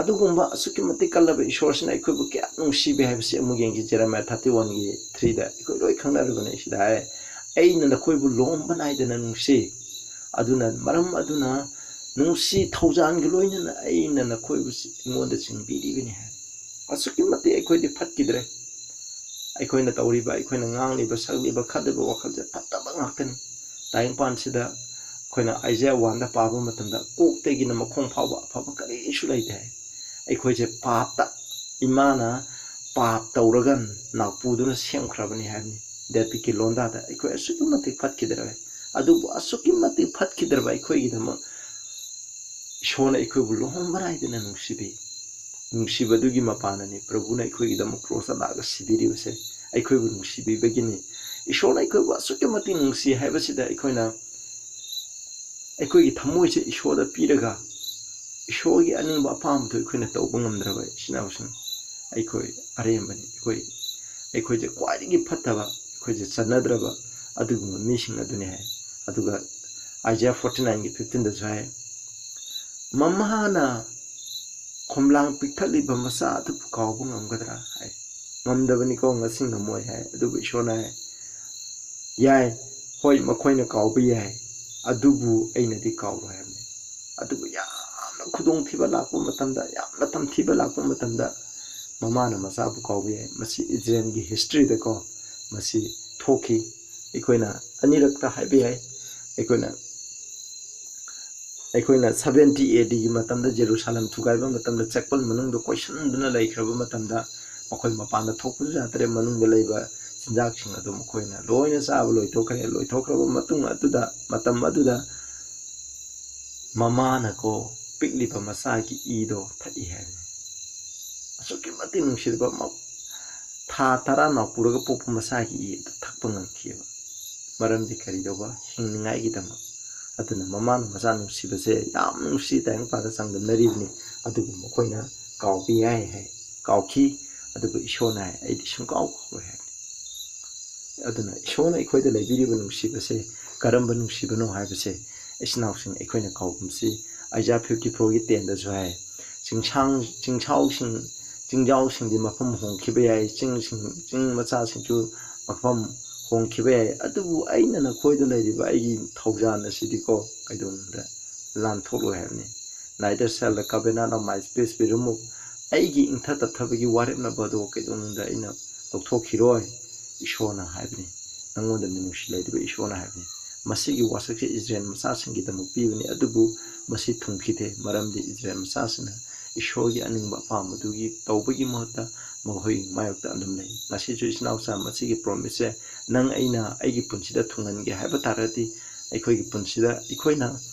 ꯑꯗꯨꯒꯨꯝꯕ ꯑꯁꯨꯛꯀꯤ ꯃꯇꯤꯛ ꯀꯜꯂꯕ ꯏꯁꯣꯔꯁꯤꯅ ꯑꯩꯈꯣꯏꯕꯨ ꯀꯌꯥ ꯅꯨꯡꯁꯤꯕꯤ ꯍꯥꯏꯕꯁꯤ ꯑꯃꯨꯛ ꯌꯦꯡꯁꯤ꯫ Jeremiah thirty one ꯒꯤ three ꯗ ꯑꯩꯈꯣꯏ ꯂꯣꯏ ꯈꯪꯅꯔꯤꯕꯅꯤ꯫ ꯁꯤꯗ ꯍꯥꯏ, "ꯑꯩꯅ ꯅꯈꯣꯏꯕꯨ ꯂꯣꯝꯕ ꯅꯥꯏꯗꯅ ꯅꯨꯡꯁꯤ, ꯑꯗꯨꯅ ꯃꯔꯝ ꯑꯗꯨꯅ ꯅꯨꯡꯁꯤ ꯊꯧꯖꯥꯟꯒꯤ ꯂꯣꯏꯅꯅ ꯑꯩꯅ ꯅꯈꯣꯏꯕꯨ ꯆꯤ-, ꯑꯩꯉꯣꯟꯗ ꯆꯤꯡꯕꯤꯔꯤꯕꯅꯤ" ꯍꯥꯏ꯫ ꯑꯁꯨꯛꯀꯤ ꯃꯇꯤꯛ ꯑꯩꯈꯣꯏꯗꯤ ꯐꯠꯈꯤꯗ꯭ꯔꯦ꯫ ꯑꯩꯈꯣꯏꯅ ꯇꯧꯔꯤꯕ, ꯑꯩꯈꯣꯏꯅ ꯉꯥꯡꯂꯤꯕ, ꯁꯛꯂꯤꯕ, ꯈꯜꯂꯤꯕ ꯋꯥꯈꯜꯁꯦ ꯐꯠꯇꯕ ꯉꯥꯛꯇꯅꯤ꯫ ꯇꯥꯏꯕꯪꯄꯥꯟꯁꯤꯗ ꯑꯩꯈꯣꯏꯅ Isaiah one ꯗ ꯄꯥꯕ ꯃꯇꯝꯗ ꯀꯣꯛꯇꯒꯤꯅ ꯃꯈꯣꯡ ꯐꯥꯎꯕ ꯑꯐꯕ ꯀꯔꯤꯁꯨ ꯂꯩꯇꯦ ꯍꯥꯏ꯫ ꯑꯩꯈꯣꯏꯁꯦ ꯄꯥꯞꯇ, ꯏꯃꯥꯅ ꯄꯥꯞ ꯇꯧꯔꯒ ꯅꯥꯎꯄꯨꯗꯨꯅ ꯁꯦꯝꯈ꯭ꯔꯕꯅꯤ ꯍꯥꯏꯕꯅꯤ꯫ ꯗꯦꯕꯤꯠꯀꯤ ꯂꯣꯟꯗꯥꯗ ꯑꯩꯈꯣꯏ ꯑꯁꯨꯛꯀꯤ ꯃꯇꯤꯛ ꯐꯠꯈꯤꯗ꯭ꯔꯦ꯫ ꯑꯗꯨꯕꯨ ꯑꯁꯨꯛꯀꯤ ꯃꯇꯤꯛ ꯐꯠꯈꯤꯗ꯭ꯔꯕ ꯑꯩꯈꯣꯏꯒꯤꯗꯃꯛ ꯏꯁꯣꯔꯅ ꯑꯩꯈꯣꯏꯕꯨ ꯂꯨꯍꯣꯡꯕ ꯅꯥꯏꯗꯅ ꯅꯨꯡꯁꯤꯕꯤ꯫ ꯅꯨꯡꯁꯤꯕꯗꯨꯒꯤ ꯃꯄꯥꯟꯅꯅꯤ ꯄ꯭ꯔꯚꯨꯅ ꯑꯩꯈꯣꯏꯒꯤꯗꯃꯛ ꯀ꯭ꯔꯣꯁꯇ ꯂꯥꯛꯑꯒ ꯁꯤꯕꯤꯔꯤꯕꯁꯦ꯫ ꯑꯩꯈꯣꯏꯕꯨ ꯅꯨꯡꯁꯤꯕꯤꯕꯒꯤꯅꯤ꯫ ꯏꯁꯣꯔꯅ ꯑꯩꯈꯣꯏꯕꯨ ꯑꯁꯨꯛꯀꯤ ꯃꯇꯤꯛ ꯅꯨꯡꯁꯤ ꯍꯥꯏꯕꯁꯤꯗ ꯑꯩꯈꯣꯏꯅ ꯑꯩꯈꯣꯏꯒꯤ ꯊꯃꯣꯏꯁꯦ ꯏꯁꯣꯔꯗ ꯄꯤꯔꯒ ꯏꯁꯣꯔꯒꯤ ꯑꯅꯤꯡꯕ ꯑꯄꯥꯝꯕꯗꯨ ꯑꯩꯈꯣꯏꯅ ꯇꯧꯕ ꯉꯝꯗ꯭ꯔꯕ ꯏꯆꯤꯟ ꯏꯅꯥꯎꯁꯤꯡ, ꯑꯩꯈꯣꯏ ꯑꯔꯦꯝꯕꯅꯤ꯫ ꯑꯩꯈꯣꯏ, ꯑꯩꯈꯣꯏꯁꯦ ꯈ꯭ꯋꯥꯏꯗꯒꯤ ꯐꯠꯇꯕ, ꯑꯩꯈꯣꯏꯁꯦ ꯆꯟꯅꯗ꯭ꯔꯕ ꯑꯗꯨꯒꯨꯝꯕ ꯃꯤꯁꯤꯡ ꯑꯗꯨꯅꯤ ꯍꯥꯏ꯫ ꯑꯗꯨꯒ Isaiah forty nineꯒꯤ fifteenꯗꯁꯨ ꯍꯥꯏ, "ꯃꯃꯥꯅ ꯈꯣꯝꯂꯥꯡ ꯄꯤꯛꯊꯠꯂꯤꯕ ꯃꯆꯥ ꯑꯗꯨꯕꯨ ꯀꯥꯎꯕ ꯉꯝꯒꯗ꯭ꯔꯥ?" ꯍꯥꯏ꯫ ꯉꯝꯗꯕꯅꯤꯀꯣ, ꯉꯁꯤ ꯉꯝꯃꯣꯏ ꯍꯥꯏ꯫ ꯑꯗꯨꯕꯨ ꯏꯁꯣꯔꯅ ꯍꯥꯏ, "ꯌꯥꯏ, ꯍꯣꯏ, ꯃꯈꯣꯏꯅ ꯀꯥꯎꯕ ꯌꯥꯏ, ꯑꯗꯨꯕꯨ ꯑꯩꯅꯗꯤ ꯀꯥꯎꯔꯣꯏ" ꯍꯥꯏꯕꯅꯤ꯫ ꯑꯗꯨꯕꯨ ꯌꯥꯝꯅ ꯈꯨꯗꯣꯡꯊꯤꯕ ꯂꯥꯛꯄ ꯃꯇꯝꯗ, ꯌꯥꯝꯅ ꯇꯝꯊꯤꯕ ꯂꯥꯛꯄ ꯃꯇꯝꯗ ꯃꯃꯥꯅ ꯃꯆꯥꯕꯨ ꯀꯥꯎꯕ ꯌꯥꯏ꯫ ꯃꯁꯤ ꯏꯖꯔꯦꯜꯒꯤ historyꯗꯀꯣ ꯃꯁꯤ ꯊꯣꯛꯈꯤ꯫ ꯑꯩꯈꯣꯏꯅ ꯑꯅꯤꯔꯛꯇ ꯍꯥꯏꯕ ꯌꯥꯏ꯫ ꯑꯩꯈꯣꯏꯅ, ꯑꯩꯈꯣꯏꯅ seventy ADꯒꯤ ꯃꯇꯝꯗ ꯖꯦꯔꯨꯁꯥꯂꯦꯝ ꯊꯨꯒꯥꯏꯕ ꯃꯇꯝꯗ ꯆꯦꯛꯄꯜ ꯃꯅꯨꯡꯗ ꯀꯣꯏꯁꯟꯗꯨꯅ ꯂꯩꯈ꯭ꯔꯕ ꯃꯇꯝꯗ ꯃꯈꯣꯏ ꯃꯄꯥꯟꯗ ꯊꯣꯛꯄꯁꯨ ꯌꯥꯗ꯭ꯔꯦ꯫ ꯃꯅꯨꯡꯗ ꯂꯩꯕ ꯆꯤꯟꯖꯥꯛꯁꯤꯡ ꯑꯗꯨ ꯃꯈꯣꯏꯅ ꯂꯣꯏꯅ ꯆꯥꯕ ꯂꯣꯏꯊꯣꯛꯈ꯭ꯔꯦ꯫ ꯂꯣꯏꯊꯣꯛꯈ꯭ꯔꯕ ꯃꯇꯨꯡ ꯑꯗꯨꯗ, ꯃꯇꯝ ꯑꯗꯨꯗ ꯃꯃꯥꯅꯀꯣ ꯄꯤꯛꯂꯤꯕ ꯃꯆꯥꯒꯤ ꯏꯗꯣ ꯊꯛꯏ ꯍꯥꯏꯕꯅꯤ꯫ ꯑꯁꯨꯛꯀꯤ ꯃꯇꯤꯛ ꯅꯨꯡꯁꯤꯔꯕ ꯃ-, ꯊꯥ ꯇꯔꯥ ꯅꯥꯎ ꯄꯨꯔꯒ ꯄꯣꯛꯄ ꯃꯆꯥꯒꯤ ꯏ ꯑꯗꯨ ꯊꯛꯄ ꯉꯝꯈꯤꯑꯕ꯫ ꯃꯔꯝꯗꯤ ꯀꯔꯤꯗꯧꯕ? ꯍꯤꯡꯅꯤꯡꯉꯥꯏꯒꯤꯗꯃꯛ꯫ ꯑꯗꯨꯅ ꯃꯃꯥꯅ ꯃꯆꯥ ꯅꯨꯡꯁꯤꯕꯁꯦ ꯌꯥꯝ ꯅꯨꯡꯁꯤ, ꯇꯥꯏꯕꯪꯄꯥꯟꯗ ꯆꯥꯡꯗꯝꯅꯔꯤꯕꯅꯤ꯫ ꯑꯗꯨꯕꯨ ꯃꯈꯣꯏꯅ ꯀꯥꯎꯕ ꯌꯥꯏ ꯍꯥꯏ, ꯀꯥꯎꯈꯤ꯫ ꯑꯗꯨꯕꯨ ꯏꯁꯣꯔꯅ ꯍꯥꯏ, "ꯑꯩꯗꯤ ꯁꯨꯡꯀꯥꯎ ꯀꯥꯎꯔꯣꯏ" ꯍꯥꯏꯕꯅꯤ꯫ ꯑꯗꯨꯅ ꯏꯁꯣꯔꯅ ꯑꯩꯈꯣꯏꯗ ꯂꯩꯕꯤꯔꯤꯕ ꯅꯨꯡꯁꯤꯕꯁꯦ ꯀꯔꯝꯕ ꯅꯨꯡꯁꯤꯕꯅꯣ ꯍꯥꯏꯕꯁꯦ ꯏꯆꯤꯟ ꯏꯅꯥꯎꯁꯤꯡ ꯑꯩꯈꯣꯏꯅ ꯀꯥꯎꯒꯨꯝꯁꯤ꯫ Isaiah fifty fourꯒꯤ tenꯗꯁꯨ ꯍꯥꯏ, "ꯆꯤꯡꯁꯥꯡ-, ꯆꯤꯡꯁꯥꯎꯁꯤꯡ, ꯆꯤꯡꯖꯥꯎꯁꯤꯡꯗꯤ ꯃꯐꯝ ꯍꯣꯡꯈꯤꯕ ꯌꯥꯏ, ꯆꯤꯡꯁꯤꯡ, ꯆꯤꯡ ꯃꯆꯥꯁꯤꯡꯁꯨ ꯃꯐꯝ ꯍꯣꯡꯈꯤꯕ ꯌꯥꯏ, ꯑꯗꯨꯕꯨ ꯑꯩꯅ ꯅꯈꯣꯏꯗ ꯂꯩꯔꯤꯕ ꯑꯩꯒꯤ ꯊꯧꯖꯥꯜ ꯑꯁꯤꯗꯤꯀꯣ ꯀꯩꯗꯧꯅꯨꯡꯗ ꯂꯥꯟꯊꯣꯛꯂꯣꯏ" ꯍꯥꯏꯕꯅꯤ꯫ "Neither shall the covenant of my peace be removed." ꯑꯩꯒꯤ ꯏꯪꯊ ꯇꯞꯊꯕꯒꯤ ꯋꯥꯔꯦꯞꯅꯕ ꯑꯗꯣ ꯀꯩꯗꯧꯅꯨꯡꯗ ꯑꯩꯅ ꯂꯧꯊꯣꯛꯈꯤꯔꯣꯏ, ꯏꯁꯣꯔꯅ ꯍꯥꯏꯕꯅꯤ꯫ ꯅꯪꯉꯣꯟꯗ ꯃꯤꯅꯨꯡꯁꯤ ꯂꯩꯔꯤꯕ ꯏꯁꯣꯔꯅ ꯍꯥꯏꯕꯅꯤ꯫ ꯃꯁꯤꯒꯤ ꯋꯥꯁꯛꯁꯦ ꯏꯖꯔꯦꯜ ꯃꯆꯥꯁꯤꯡꯒꯤꯗꯃꯛ ꯄꯤꯕꯅꯤ, ꯑꯗꯨꯕꯨ ꯃꯁꯤ ꯊꯨꯡꯈꯤꯗꯦ, ꯃꯔꯝꯗꯤ ꯏꯖꯔꯦꯜ ꯃꯆꯥꯁꯤꯡꯅ ꯏꯁꯣꯔꯒꯤ ꯑꯅꯤꯡꯕ ꯑꯄꯥꯝꯕꯗꯨꯒꯤ ꯇꯧꯕꯒꯤ ꯃꯍꯨꯠꯇ ꯃꯈꯣꯏ ꯃꯥꯌꯣꯛꯇ ꯑꯗꯨꯝ ꯂꯩ꯫ ꯉꯁꯤꯁꯨ ꯏꯆꯤꯟ ꯏꯅꯥꯎꯆꯥ, ꯃꯁꯤꯒꯤ promiseꯁꯦ ꯅꯪ ꯑꯩꯅ ꯑꯩꯒꯤ ꯄꯨꯟꯁꯤꯗ ꯊꯨꯡꯍꯟꯒꯦ ꯍꯥꯏꯕ ꯇꯥꯔꯒꯗꯤ, ꯑꯩꯈꯣꯏꯒꯤ ꯄꯨꯟꯁꯤꯗ ꯑꯩꯈꯣꯏꯅ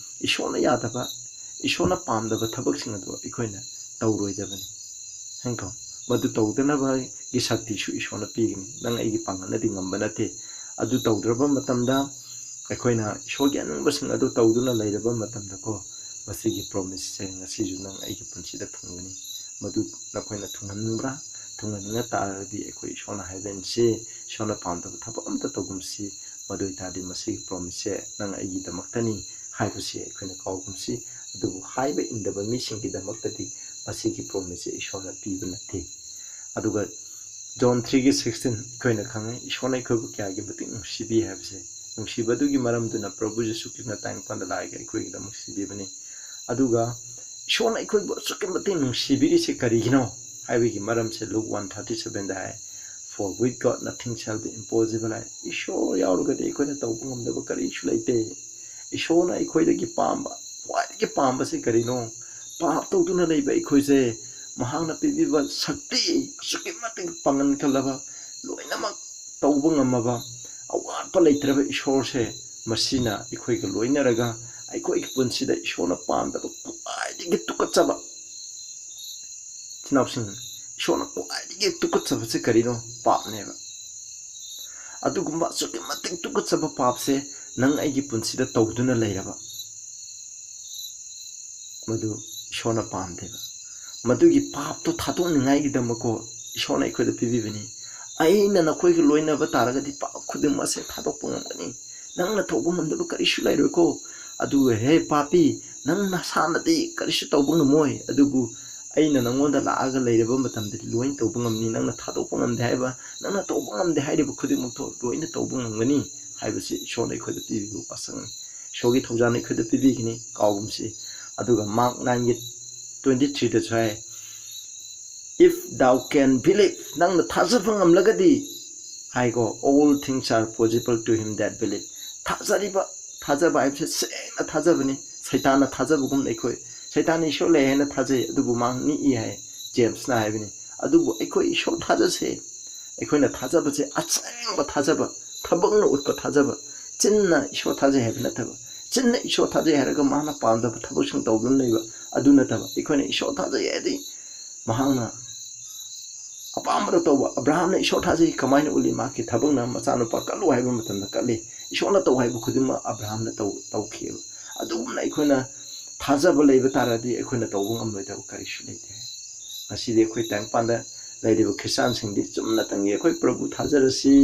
ꯏꯁꯣꯔꯅ ꯌꯥꯗꯕ, ꯏꯁꯣꯔꯅ ꯄꯥꯝꯗꯕ ꯊꯕꯛꯁꯤꯡ ꯑꯗꯨ ꯑꯩꯈꯣꯏꯅ ꯇꯧꯔꯣꯏꯗꯕꯅꯤ꯫ ꯍꯥꯏꯀꯣ? ꯃꯗꯨ ꯇꯧꯗꯅꯕꯒꯤ ꯁꯛꯇꯤꯁꯨ ꯏꯁꯣꯔꯅ ꯄꯤꯒꯅꯤ꯫ ꯅꯪ ꯑꯩꯒꯤ ꯄꯥꯡꯒꯜꯅꯗꯤ ꯉꯝꯕ ꯅꯠꯇꯦ꯫ ꯑꯗꯨ ꯇꯧꯗ꯭ꯔꯕ ꯃꯇꯝꯗ, ꯑꯩꯈꯣꯏꯅ ꯏꯁꯣꯔꯒꯤ ꯑꯅꯤꯡꯕꯁꯤꯡ ꯑꯗꯨ ꯇꯧꯗꯨꯅ ꯂꯩꯔꯕ ꯃꯇꯝꯗꯀꯣ, ꯃꯁꯤꯒꯤ promiseꯁꯦ ꯉꯁꯤꯁꯨ ꯅꯪ ꯑꯩꯒꯤ ꯄꯨꯟꯁꯤꯗ ꯊꯨꯡꯒꯅꯤ꯫ ꯃꯗꯨ ꯅꯈꯣꯏꯅ ꯊꯨꯡꯍꯟꯅꯤꯡꯕ꯭ꯔꯥ? ꯊꯨꯡꯍꯟꯅꯤꯡꯉ ꯇꯥꯔꯒꯗꯤ ꯑꯩꯈꯣꯏ ꯏꯁꯣꯔꯅ ꯍꯥꯏꯕ ꯏꯟꯁꯤ, ꯏꯁꯣꯔꯅ ꯄꯥꯝꯗꯕ ꯊꯕꯛ ꯑꯝꯇ ꯇꯧꯒꯨꯝꯁꯤ꯫ ꯃꯗꯨ ꯑꯣꯏꯇꯥꯔꯗꯤ ꯃꯁꯤꯒꯤ promiseꯁꯦ ꯅꯪ ꯑꯩꯒꯤꯗꯃꯛꯇꯅꯤ ꯍꯥꯏꯕꯁꯤ ꯑꯩꯈꯣꯏꯅ ꯀꯥꯎꯒꯨꯝꯁꯤ꯫ ꯑꯗꯨꯕꯨ ꯍꯥꯏꯕ ꯏꯟꯗꯕ ꯃꯤꯁꯤꯡꯒꯤꯗꯃꯛꯇꯗꯤ ꯃꯁꯤꯒꯤ promiseꯁꯦ ꯏꯁꯣꯔꯅ ꯄꯤꯕ ꯅꯠꯇꯦ꯫ ꯑꯗꯨꯒ John threeꯒꯤ sixteen ꯑꯩꯈꯣꯏꯅ ꯈꯪꯉꯤ, ꯏꯁꯣꯔꯅ ꯑꯩꯈꯣꯏꯕꯨ ꯀꯌꯥꯒꯤ ꯃꯇꯤꯛ ꯅꯨꯡꯁꯤꯕꯤ ꯍꯥꯏꯕꯁꯦ꯫ ꯅꯨꯡꯁꯤꯕꯗꯨꯒꯤ ꯃꯔꯝꯗꯨꯅ ꯄ꯭ꯔꯚꯨ ꯌꯤꯁꯨ ꯈ꯭ꯔꯤꯁꯅ ꯇꯥꯏꯕꯪꯄꯥꯟꯗ ꯂꯥꯛꯑꯒ ꯑꯩꯈꯣꯏꯒꯤꯗꯃꯛ ꯁꯤꯕꯤꯕꯅꯤ꯫ ꯑꯗꯨꯒ ꯏꯁꯣꯔꯅ ꯑꯩꯈꯣꯏꯕꯨ ꯑꯁꯨꯛꯀꯤ ꯃꯇꯤꯛ ꯅꯨꯡꯁꯤꯕꯤꯔꯤꯁꯦ ꯀꯔꯤꯒꯤꯅꯣ ꯍꯥꯏꯕꯒꯤ ꯃꯔꯝꯁꯦ Luke one thirty sevenꯗ high, "For with God nothing shall be impossible" ꯍꯥꯏ꯫ ꯏꯁꯣꯔ ꯌꯥꯎꯔꯒꯗꯤ ꯑꯩꯈꯣꯏꯅ ꯇꯧꯕ ꯉꯝꯗꯕ ꯀꯔꯤꯁꯨ ꯂꯩꯇꯦ꯫ ꯏꯁꯣꯔꯅ ꯑꯩꯈꯣꯏꯗꯒꯤ ꯄꯥꯝꯕ, ꯈ꯭ꯋꯥꯏꯗꯒꯤ ꯄꯥꯝꯕꯁꯤ ꯀꯔꯤꯅꯣ? ꯄꯥꯞ ꯇꯧꯗꯨꯅ ꯂꯩꯕ ꯑꯩꯈꯣꯏꯁꯦ ꯃꯍꯥꯛꯅ ꯄꯤꯕꯤꯕ ꯁꯛꯇꯤ, ꯑꯁꯨꯛꯀꯤ ꯃꯇꯤꯛ ꯄꯥꯡꯒꯜ ꯀꯜꯂꯕ, ꯂꯣꯏꯅꯃꯛ ꯇꯧꯕ ꯉꯝꯃꯕ, ꯑꯋꯥꯠꯄ ꯂꯩꯇ꯭ꯔꯕ ꯏꯁꯣꯔꯁꯦ, ꯃꯁꯤꯅ ꯑꯩꯈꯣꯏꯒ ꯂꯣꯏꯅꯔꯒ ꯑꯩꯈꯣꯏꯒꯤ ꯄꯨꯟꯁꯤꯗ ꯏꯁꯣꯔꯅ ꯄꯥꯝꯗꯕ ꯈ꯭ꯋꯥꯏꯗꯒꯤ ꯇꯨꯀꯠꯆꯕ, ꯏꯆꯤꯟ ꯏꯅꯥꯎꯁꯤꯡ, ꯏꯁꯣꯔꯅ ꯈ꯭ꯋꯥꯏꯗꯒꯤ ꯇꯨꯀꯠꯆꯕꯁꯦ ꯀꯔꯤꯅꯣ? ꯄꯥꯞꯅꯦꯕ꯫ ꯑꯗꯨꯒꯨꯝꯕ ꯑꯁꯨꯛꯀꯤ ꯃꯇꯤꯛ ꯇꯨꯀꯠꯆꯕ ꯄꯥꯞꯁꯦ ꯅꯪ ꯑꯩꯒꯤ ꯄꯨꯟꯁꯤꯗ ꯇꯧꯗꯨꯅ ꯂꯩꯔꯕ, ꯃꯗꯨ ꯏꯁꯣꯔꯅ ꯄꯥꯝꯗꯦꯕ꯫ ꯃꯗꯨꯒꯤ ꯄꯥꯞꯇꯣ ꯊꯥꯗꯣꯛꯅꯤꯡꯉꯥꯏꯒꯤꯗꯃꯛꯀꯣ ꯏꯁꯣꯔꯅ ꯑꯩꯈꯣꯏꯗ ꯄꯤꯕꯤꯕꯅꯤ꯫ "ꯑꯩꯅ ꯅꯈꯣꯏꯒ ꯂꯣꯏꯅꯕ ꯇꯥꯔꯒꯗꯤ ꯄꯥꯞ ꯈꯨꯗꯤꯡꯃꯛ ꯑꯁꯦ ꯊꯥꯗꯣꯛꯄ ꯉꯝꯒꯅꯤ꯫ ꯅꯪꯅ ꯇꯧꯕ ꯉꯝꯗꯕ ꯀꯔꯤꯁꯨ ꯂꯩꯔꯣꯏꯀꯣ꯫ ꯑꯗꯨꯒ ꯍꯦ ꯄꯥꯄꯤ, ꯅꯪ ꯅꯁꯥꯅꯗꯤ ꯀꯔꯤꯁꯨ ꯇꯧꯕ ꯉꯝꯃꯣꯏ, ꯑꯗꯨꯕꯨ ꯑꯩꯅ ꯅꯪꯉꯣꯟꯗ ꯂꯥꯛꯑꯒ ꯂꯩꯔꯕ ꯃꯇꯝꯗꯗꯤ ꯂꯣꯏꯅ ꯇꯧꯕ ꯉꯝꯅꯤ꯫ ꯅꯪꯅ ꯊꯥꯗꯣꯛꯄ ꯉꯝꯗꯦ ꯍꯥꯏꯕ, ꯅꯪꯅ ꯇꯧꯕ ꯉꯝꯗꯦ ꯍꯥꯏꯔꯤꯕ ꯈꯨꯗꯤꯡꯃꯛꯇꯣ ꯂꯣꯏꯅ ꯇꯧꯕ ꯉꯝꯒꯅꯤ" ꯍꯥꯏꯕꯁꯤ ꯏꯁꯣꯔꯅ ꯑꯩꯈꯣꯏꯗ ꯄꯤꯕꯤꯕ ꯋꯥꯁꯛꯅꯤ꯫ ꯏꯁꯣꯔꯒꯤ ꯊꯧꯖꯥꯜꯅ ꯑꯩꯈꯣꯏꯗ ꯄꯤꯕꯤꯒꯅꯤ, ꯀꯥꯎꯒꯨꯝꯁꯤ꯫ ꯑꯗꯨꯒ Mark nineꯒꯤ twenty threeꯗꯁꯨ high, "If thou can believe", ꯅꯪꯅ ꯊꯥꯖꯕ ꯉꯝꯂꯒꯗꯤ ꯍꯥꯏꯀꯣ, "All things are possible to him that believe." ꯊꯥꯖꯔꯤꯕ, ꯊꯥꯖꯕ ꯍꯥꯏꯕꯁꯦ ꯁꯦꯡꯅ ꯊꯥꯖꯕꯅꯤ꯫ ꯁꯩꯇꯥꯟꯅ ꯊꯥꯖꯕꯒꯨꯝꯅ ꯑꯩꯈꯣꯏ, ꯁꯩꯇꯥꯟꯅ ꯏꯁꯣꯔ ꯂꯩ ꯍꯥꯏꯅ ꯊꯥꯖꯩ, ꯑꯗꯨꯕꯨ ꯃꯥ ꯅꯤꯛꯏ ꯍꯥꯏ, ꯖꯦꯝꯁꯅ ꯍꯥꯏꯕꯅꯤ꯫ ꯑꯗꯨꯕꯨ ꯑꯩꯈꯣꯏ ꯏꯁꯣꯔ ꯊꯥꯖꯁꯦ꯫ ꯑꯩꯈꯣꯏꯅ ꯊꯥꯖꯕꯁꯦ ꯑꯁꯦꯡꯕ ꯊꯥꯖꯕ, ꯊꯕꯛꯅ ꯎꯠꯄ ꯊꯥꯖꯕ, ꯆꯤꯟꯅ ꯏꯁꯣꯔ ꯊꯥꯖꯩ ꯍꯥꯏꯕ ꯅꯠꯇꯕ, ꯆꯤꯟꯅ ꯏꯁꯣꯔ ꯊꯥꯖꯩ ꯍꯥꯏꯔꯒ ꯃꯥꯅ ꯄꯥꯝꯗꯕ ꯊꯕꯛꯁꯤꯡ ꯇꯧꯗꯨꯅ ꯂꯩꯕ ꯑꯗꯨ ꯅꯠꯇꯕ, ꯑꯩꯈꯣꯏꯅ ꯏꯁꯣꯔ ꯊꯥꯖꯩ ꯍꯥꯏꯗꯤ ꯃꯍꯥꯛꯅ ꯑꯄꯥꯝꯕꯗ ꯇꯧꯕ꯫ ꯑꯕ꯭ꯔꯥꯍꯥꯝꯅ ꯏꯁꯣꯔ ꯊꯥꯖꯩ ꯀꯃꯥꯏꯅ ꯎꯠꯂꯤ? ꯃꯍꯥꯛꯀꯤ ꯊꯕꯛꯅ ꯃꯆꯥꯅꯨꯄꯥ ꯀꯠꯂꯨ ꯍꯥꯏꯕ ꯃꯇꯝꯗ ꯀꯠꯂꯤ꯫ ꯏꯁꯣꯔꯅ ꯇꯧ ꯍꯥꯏꯕ ꯈꯨꯗꯤꯡꯃꯛ ꯑꯕ꯭ꯔꯥꯍꯥꯝꯅ ꯇꯧ ꯇꯧꯈꯤꯑꯕ꯫ ꯑꯗꯨꯒꯨꯝꯅ ꯑꯩꯈꯣꯏꯅ ꯊꯥꯖꯕ ꯂꯩꯕ ꯇꯥꯔꯗꯤ ꯑꯩꯈꯣꯏꯅ ꯇꯧꯕ ꯉꯝꯂꯣꯏꯗꯕ ꯀꯔꯤꯁꯨ ꯂꯩꯇꯦ꯫ ꯉꯁꯤꯗꯤ ꯑꯩꯈꯣꯏ ꯇꯥꯏꯕꯪꯄꯥꯟꯗ ꯂꯩꯔꯤꯕ ꯈ꯭ꯔꯤꯁꯇꯥꯟꯁꯤꯡꯗꯤ ꯆꯨꯝꯅꯇꯪꯒꯤ ꯑꯩꯈꯣꯏ ꯄ꯭ꯔꯚꯨ ꯊꯥꯖꯔꯁꯤ,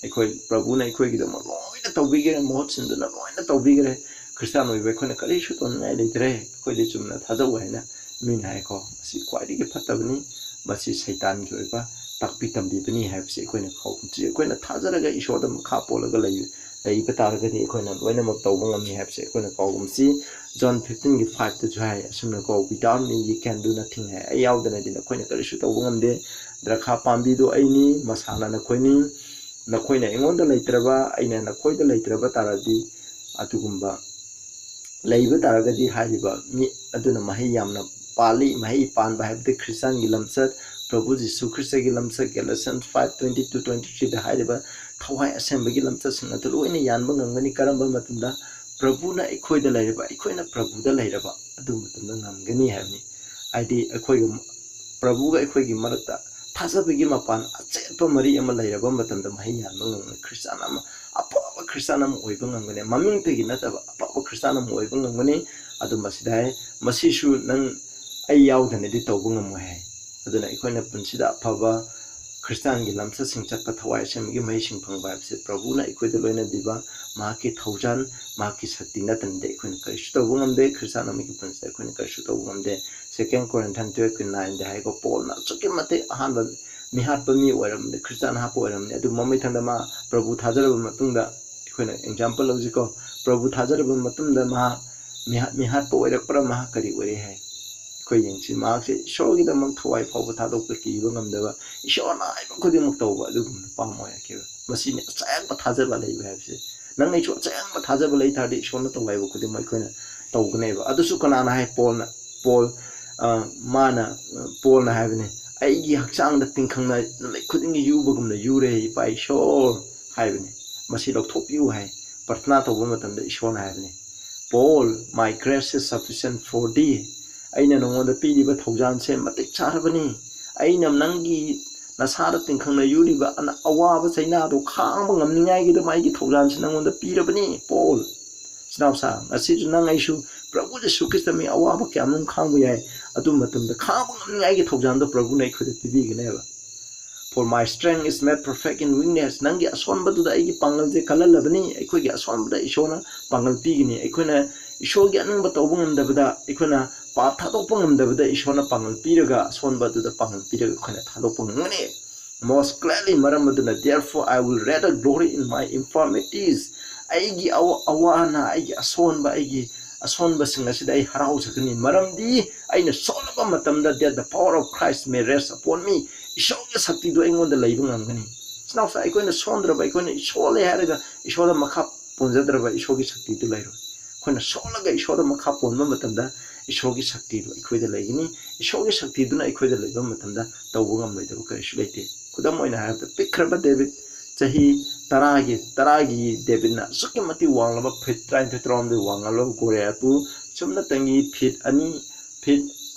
ꯑꯩꯈꯣꯏ ꯄ꯭ꯔꯚꯨꯅ ꯑꯩꯈꯣꯏꯒꯤꯗꯃꯛ ꯂꯣꯏꯅ ꯇꯧꯕꯤꯒꯦꯔꯦ, ꯃꯍꯨꯠ ꯁꯤꯟꯗꯨꯅ ꯂꯣꯏꯅ ꯇꯧꯕꯤꯒꯦꯔꯦ, ꯈ꯭ꯔꯤꯁꯇꯥꯟ ꯑꯣꯏꯕ ꯑꯩꯈꯣꯏꯅ ꯀꯔꯤꯁꯨ ꯇꯧꯅꯤꯡꯉꯥꯏ ꯂꯩꯇ꯭ꯔꯦ, ꯑꯩꯈꯣꯏꯗꯤ ꯆꯨꯝꯅ ꯊꯥꯖꯧ ꯍꯥꯏꯅ ꯃꯤꯅ ꯍꯥꯏꯀꯣ꯫ ꯃꯁꯤ ꯈ꯭ꯋꯥꯏꯗꯒꯤ ꯐꯠꯇꯕꯅꯤ꯫ ꯃꯁꯤ ꯁꯩꯇꯥꯟꯒꯤ ꯑꯣꯏꯕ ꯇꯥꯛꯄꯤ ꯇꯝꯕꯤꯕꯅꯤ ꯍꯥꯏꯕꯁꯤ ꯑꯩꯈꯣꯏꯅ ꯀꯥꯎꯒꯨꯝꯁꯤ꯫ ꯑꯩꯈꯣꯏꯅ ꯊꯥꯖꯔꯒ ꯏꯁꯣꯔꯗ ꯃꯈꯥ ꯄꯣꯜꯂꯒ ꯂꯩ ꯂꯩꯕ ꯇꯥꯔꯒꯗꯤ ꯑꯩꯈꯣꯏꯅ ꯂꯣꯏꯅꯃꯛ ꯇꯧꯕ ꯉꯝꯃꯤ ꯍꯥꯏꯕꯁꯤ ꯑꯩꯈꯣꯏꯅ ꯀꯥꯎꯒꯨꯝꯁꯤ꯫ John fifteen ꯒꯤ five ꯇꯁꯨ ꯍꯥꯏ ꯑꯁꯨꯝꯅꯀꯣ, "Without me you can do nothing" ꯍꯥꯏ꯫ ꯑꯩ ꯌꯥꯎꯗꯅꯗꯤ ꯅꯈꯣꯏꯅ ꯀꯔꯤꯁꯨ ꯇꯧꯕ ꯉꯝꯗꯦ꯫ ꯗ꯭ꯔꯈꯥ ꯄꯥꯝꯕꯤꯗꯨ ꯑꯩꯅꯤ, ꯃꯁꯥꯅ ꯅꯈꯣꯏꯅꯤ꯫ ꯅꯈꯣꯏꯅ ꯑꯩꯉꯣꯟꯗ ꯂꯩꯇ꯭ꯔꯕ, ꯑꯩꯅ ꯅꯈꯣꯏꯗ ꯂꯩꯇ꯭ꯔꯕ ꯇꯥꯔꯗꯤ ꯑꯗꯨꯒꯨꯝꯕ ꯂꯩꯕ ꯇꯥꯔꯒꯗꯤ ꯍꯥꯏꯔꯤꯕ ꯃꯤ ꯑꯗꯨꯅ ꯃꯍꯩ ꯌꯥꯝꯅ ꯄꯥꯜꯂꯤ꯫ ꯃꯍꯩ ꯄꯥꯟꯕ ꯍꯥꯏꯕꯗꯤ ꯈ꯭ꯔꯤꯁꯇꯥꯟꯒꯤ ꯂꯝꯆꯠ, ꯄ꯭ꯔꯚꯨ ꯖꯤꯁꯨ ꯈ꯭ꯔꯤꯁꯇꯒꯤ ꯂꯝꯆꯠ, Galatians five twenty to twenty three ꯗ ꯍꯥꯏꯔꯤꯕ ꯊꯋꯥꯏ ꯑꯁꯦꯡꯕꯒꯤ ꯂꯝꯆꯠꯁꯤꯡ ꯑꯗꯨ ꯂꯣꯏꯅ ꯌꯥꯟꯕ ꯉꯝꯒꯅꯤ꯫ ꯀꯔꯝꯕ ꯃꯇꯝꯗ? ꯄ꯭ꯔꯚꯨꯅ ꯑꯩꯈꯣꯏꯗ ꯂꯩꯔꯕ, ꯑꯩꯈꯣꯏꯅ ꯄ꯭ꯔꯚꯨꯗ ꯂꯩꯔꯕ, ꯑꯗꯨ ꯃꯇꯝꯗ ꯉꯝꯒꯅꯤ ꯍꯥꯏꯕꯅꯤ꯫ ꯍꯥꯏꯗꯤ ꯑꯩꯈꯣꯏꯒ ꯄ꯭ꯔꯚꯨꯒ ꯑꯩꯈꯣꯏꯒꯤ ꯃꯔꯛꯇ ꯊꯥꯖꯕꯒꯤ ꯃꯄꯥꯟ ꯑꯆꯦꯠꯄ ꯃꯔꯤ ꯑꯃ ꯂꯩꯔꯕ ꯃꯇꯝꯗ ꯃꯍꯩ ꯌꯥꯟꯕ ꯉꯝꯒꯅꯤ꯫ ꯈ꯭ꯔꯤꯁꯇꯥꯟ ꯑꯃ, ꯑꯐꯕ ꯈ꯭ꯔꯤꯁꯇꯥꯟ ꯑꯃ ꯑꯣꯏꯕ ꯉꯝꯒꯅꯤ꯫ ꯃꯃꯤꯡꯇꯒꯤ ꯅꯠꯇꯕ ꯑꯐꯕ ꯈ꯭ꯔꯤꯁꯇꯥꯟ ꯑꯃ ꯑꯣꯏꯕ ꯉꯝꯒꯅꯤ꯫ ꯑꯗꯨ ꯃꯁꯤꯗ ꯍꯥꯏ, ꯃꯁꯤꯁꯨ ꯅꯪ ꯑꯩ ꯌꯥꯎꯗꯅꯗꯤ ꯇꯧꯕ ꯉꯝꯃꯣꯏ ꯍꯥꯏ꯫ ꯑꯗꯨꯅ ꯑꯩꯈꯣꯏꯅ ꯄꯨꯟꯁꯤꯗ ꯑꯐꯕ ꯈ꯭ꯔꯤꯁꯇꯥꯟꯒꯤ ꯂꯝꯆꯠꯁꯤꯡ ꯆꯠꯄ, ꯊꯋꯥꯏ ꯑꯁꯦꯡꯕꯒꯤ ꯃꯍꯩꯁꯤꯡ ꯐꯪꯕ ꯍꯥꯏꯕꯁꯦ ꯄ꯭ꯔꯚꯨꯅ ꯑꯩꯈꯣꯏꯗ ꯂꯣꯏꯅꯕꯤꯕ ꯃꯍꯥꯛꯀꯤ ꯊꯧꯖꯥꯜ, ꯃꯍꯥꯛꯀꯤ ꯁꯛꯇꯤ ꯅꯠꯇꯅꯗꯤ ꯑꯩꯈꯣꯏꯅ ꯀꯔꯤꯁꯨ ꯇꯧꯕ ꯉꯝꯗꯦ꯫ ꯈ꯭ꯔꯤꯁꯇꯥꯟ ꯑꯃꯒꯤ ꯄꯨꯟꯁꯤꯗ ꯑꯩꯈꯣꯏꯅ ꯀꯔꯤꯁꯨ ꯇꯧꯕ ꯉꯝꯗꯦ꯫ Second Corinthians twelve ꯀꯤ nine ꯗ ꯍꯥꯏꯀꯣ, ꯄꯣꯜꯅ ꯑꯁꯨꯛꯀꯤ ꯃꯇꯤꯛ ꯑꯍꯥꯟꯕ ꯃꯤꯍꯥꯠꯄ ꯃꯤ ꯑꯣꯏꯔꯝꯕꯅꯤ, ꯈ꯭ꯔꯤꯁꯇꯥꯟ ꯍꯥꯠꯄ ꯑꯣꯏꯔꯝꯕꯅꯤ꯫ ꯑꯗꯨ ꯃꯃꯩ ꯊꯪꯗ ꯃꯥ ꯄ꯭ꯔꯚꯨ ꯊꯥꯖꯔꯕ ꯃꯇꯨꯡꯗ, ꯑꯩꯈꯣꯏꯅ example ꯂꯧꯁꯤꯀꯣ, ꯄ꯭ꯔꯚꯨ ꯊꯥꯖꯔꯕ ꯃꯇꯨꯡꯗ ꯃꯍꯥꯛ ꯃꯤꯍꯥꯠ, ꯃꯤꯍꯥꯠꯄ ꯑꯣꯏꯔꯛꯄ꯭ꯔꯥ, ꯃꯍꯥꯛ ꯀꯔꯤ ꯑꯣꯏꯔꯦ ꯍꯥꯏ? ꯑꯩꯈꯣꯏ ꯌꯦꯡꯁꯤ, ꯃꯍꯥꯛꯁꯦ ꯏꯁꯣꯔꯒꯤꯗꯃꯛ ꯊꯋꯥꯏ ꯐꯥꯎꯕ ꯊꯥꯗꯣꯛꯄ ꯀꯤꯕ ꯉꯝꯗꯕ, ꯏꯁꯣꯔꯅ ꯍꯥꯏꯕ ꯈꯨꯗꯤꯡꯃꯛ ꯇꯧꯕ ꯑꯗꯨꯒꯨꯝꯕ ꯅꯨꯄꯥ ꯑꯃ ꯑꯣꯏꯔꯛꯈꯤꯕ꯫ ꯃꯁꯤꯅꯤ ꯑꯆꯦꯡꯕ ꯊꯥꯖꯕ ꯂꯩꯕ ꯍꯥꯏꯕꯁꯦ꯫ ꯅꯪ ꯑꯩꯁꯨ ꯑꯆꯦꯡꯕ ꯊꯥꯖꯕ ꯂꯩ ꯇꯥꯔꯗꯤ ꯏꯁꯣꯔꯅ ꯇꯧ ꯍꯥꯏꯕ ꯈꯨꯗꯤꯡꯃꯛ ꯑꯩꯈꯣꯏꯅ ꯇꯧꯒꯅꯦꯕ꯫ ꯑꯗꯨꯁꯨ ꯀꯅꯥꯅ ꯍꯥꯏ? ꯄꯣꯜꯅ, ꯄꯣꯜ, ꯑ, ꯃꯥꯅ, ꯑ, ꯄꯣꯜꯅ ꯍꯥꯏꯕꯅꯤ, "ꯑꯩꯒꯤ ꯍꯛꯆꯥꯡꯗ ꯇꯤꯡꯈꯪꯅ ꯅꯨꯃꯤꯠ ꯈꯨꯗꯤꯡꯒꯤ ꯌꯨꯕꯒꯨꯝꯅ ꯌꯨꯔꯦ, ꯏꯄꯥ ꯏꯁꯣꯔ" ꯍꯥꯏꯕꯅꯤ꯫ "ꯃꯁꯤ ꯂꯧꯊꯣꯛꯄꯤꯌꯨ" ꯍꯥꯏ꯫ ꯄ꯭ꯔꯊꯅꯥ ꯇꯧꯕ ꯃꯇꯝꯗ ꯏꯁꯣꯔꯅ ꯍꯥꯏꯕꯅꯤ, "Paul, my grace is sufficient for thee." ꯑꯩꯅ ꯅꯉꯣꯟꯗ ꯄꯤꯔꯤꯕ ꯊꯧꯖꯥꯜꯁꯦ ꯃꯇꯤꯛ ꯆꯥꯔꯕꯅꯤ꯫ ꯑꯩꯅ ꯅꯪꯒꯤ ꯅꯁꯥꯗ ꯇꯤꯡꯈꯪꯅ ꯌꯨꯔꯤꯕ ꯑꯅ-, ꯑꯋꯥꯕ ꯆꯩꯅꯥꯗꯣ ꯈꯥꯡꯕ ꯉꯝꯅꯤꯡꯉꯥꯏꯒꯤꯗꯃꯛ ꯑꯩꯒꯤ ꯊꯧꯖꯥꯜꯁꯦ ꯅꯉꯣꯟꯗ ꯄꯤꯔꯕꯅꯤ, ꯄꯣꯜ꯫ ꯏꯆꯤꯟ ꯏꯅꯥꯎꯁꯥ, ꯉꯁꯤꯁꯨ ꯅꯪ ꯑꯩꯁꯨ ꯄ꯭ꯔꯚꯨ ꯖꯤꯁꯨ ꯈ꯭ꯔꯤꯁꯇ ꯃꯤ ꯑꯋꯥꯕ ꯀꯌꯥꯃꯔꯨꯝ ꯈꯥꯡꯕ ꯌꯥꯏ꯫ ꯑꯗꯨ ꯃꯇꯝꯗ ꯈꯥꯡꯕ ꯉꯝꯅꯤꯡꯉꯥꯏꯒꯤ ꯊꯧꯖꯥꯜꯗꯣ ꯄ꯭ꯔꯚꯨꯅ ꯑꯩꯈꯣꯏꯗ ꯄꯤꯕꯤꯒꯅꯦꯕ꯫ "For my strength is made perfect in weakness." ꯅꯪꯒꯤ ꯑꯁꯣꯟꯕꯗꯨꯗ ꯑꯩꯒꯤ ꯄꯥꯡꯒꯜꯁꯦ ꯀꯜꯍꯜꯂꯕꯅꯤ꯫ ꯑꯩꯈꯣꯏꯒꯤ ꯑꯁꯣꯟꯕꯗ ꯏꯁꯣꯔꯅ ꯄꯥꯡꯒꯜ ꯄꯤꯒꯅꯤ꯫ ꯑꯩꯈꯣꯏꯅ ꯏꯁꯣꯔꯒꯤ ꯑꯅꯤꯡꯕ ꯇꯧꯕ ꯉꯝꯗꯕꯗ, ꯑꯩꯈꯣꯏꯅ ꯄꯥꯞ ꯊꯥꯗꯣꯛꯄ ꯉꯝꯗꯕꯗ ꯏꯁꯣꯔꯅ ꯄꯥꯡꯒꯜ ꯄꯤꯔꯒ, ꯑꯁꯣꯟꯕ ꯑꯗꯨꯗ ꯄꯥꯡꯒꯜ ꯄꯤꯔꯒ ꯑꯩꯈꯣꯏꯅ ꯊꯥꯗꯣꯛꯄ ꯉꯝꯒꯅꯤ꯫ Most gladly, ꯃꯔꯝ ꯑꯗꯨꯅ, "Therefore I will rather glory in my infirmities." ꯑꯩꯒꯤ ꯑꯋꯥ-, ꯑꯋꯥ ꯑꯅꯥ, ꯑꯩꯒꯤ ꯑꯁꯣꯟꯕ, ꯑꯩꯒꯤ ꯑꯁꯣꯟꯕꯁꯤꯡ ꯑꯁꯤꯗ ꯑꯩ ꯍꯔꯥꯎꯖꯒꯅꯤ, ꯃꯔꯝꯗꯤ ꯑꯩꯅ ꯁꯣꯜꯂꯕ ꯃꯇꯝꯗ, "That the power of Christ may rest upon me." ꯏꯁꯣꯔꯒꯤ ꯁꯛꯇꯤꯗꯨ ꯑꯩꯉꯣꯟꯗ ꯂꯩꯕ ꯉꯝꯒꯅꯤ꯫ ꯏꯆꯤꯟ ꯏꯅꯥꯎꯁꯥ, ꯑꯩꯈꯣꯏꯅ ꯁꯣꯟꯗ꯭ꯔꯕ, ꯑꯩꯈꯣꯏꯅ ꯁꯣꯜꯂꯦ ꯍꯥꯏꯔꯒ ꯏꯁꯣꯔꯗ ꯃꯈꯥ ꯄꯣꯟꯖꯗ꯭ꯔꯕ, ꯏꯁꯣꯔꯒꯤ ꯁꯛꯇꯤꯗꯨ ꯂꯩꯔꯣꯏ꯫ ꯑꯩꯈꯣꯏꯅ ꯁꯣꯜꯂꯒ ꯏꯁꯣꯔꯗ ꯃꯈꯥ ꯄꯣꯟꯕ ꯃꯇꯝꯗ ꯏꯁꯣꯔꯒꯤ ꯁꯛꯇꯤꯗꯨ ꯑꯩꯈꯣꯏꯗ ꯂꯩꯒꯅꯤ꯫ ꯏꯁꯣꯔꯒꯤ ꯁꯛꯇꯤꯗꯨꯅ ꯑꯩꯈꯣꯏꯗ ꯂꯩꯕ ꯃꯇꯝꯗ ꯇꯧꯕ ꯉꯝꯂꯣꯏꯗꯕ ꯀꯔꯤꯁꯨ ꯂꯩꯇꯦ꯫ ꯈꯨꯗꯝ ꯑꯣꯏꯅ ꯍꯥꯏꯔꯕꯗ, ꯄꯤꯛꯈ꯭ꯔꯕ ꯗꯦꯕꯤꯠ, ꯆꯍꯤ ꯇꯔꯥꯒꯤ, ꯇꯔꯥꯒꯤ ꯗꯦꯕꯤꯠꯅ ꯑꯁꯨꯛꯀꯤ ꯃꯇꯤꯛ ꯋꯥꯡꯂꯕ, ꯐꯤꯠ ꯇꯔꯥꯅꯤꯊꯣꯏ ꯇꯔꯥꯍꯨꯝꯗꯣꯏ ꯋꯥꯡꯂꯕ ꯒꯣꯂꯤꯌꯥꯠꯄꯨ ꯁꯨꯞꯅꯇꯪꯒꯤ ꯐꯤꯠ ꯑꯅꯤ, ꯐꯤꯠ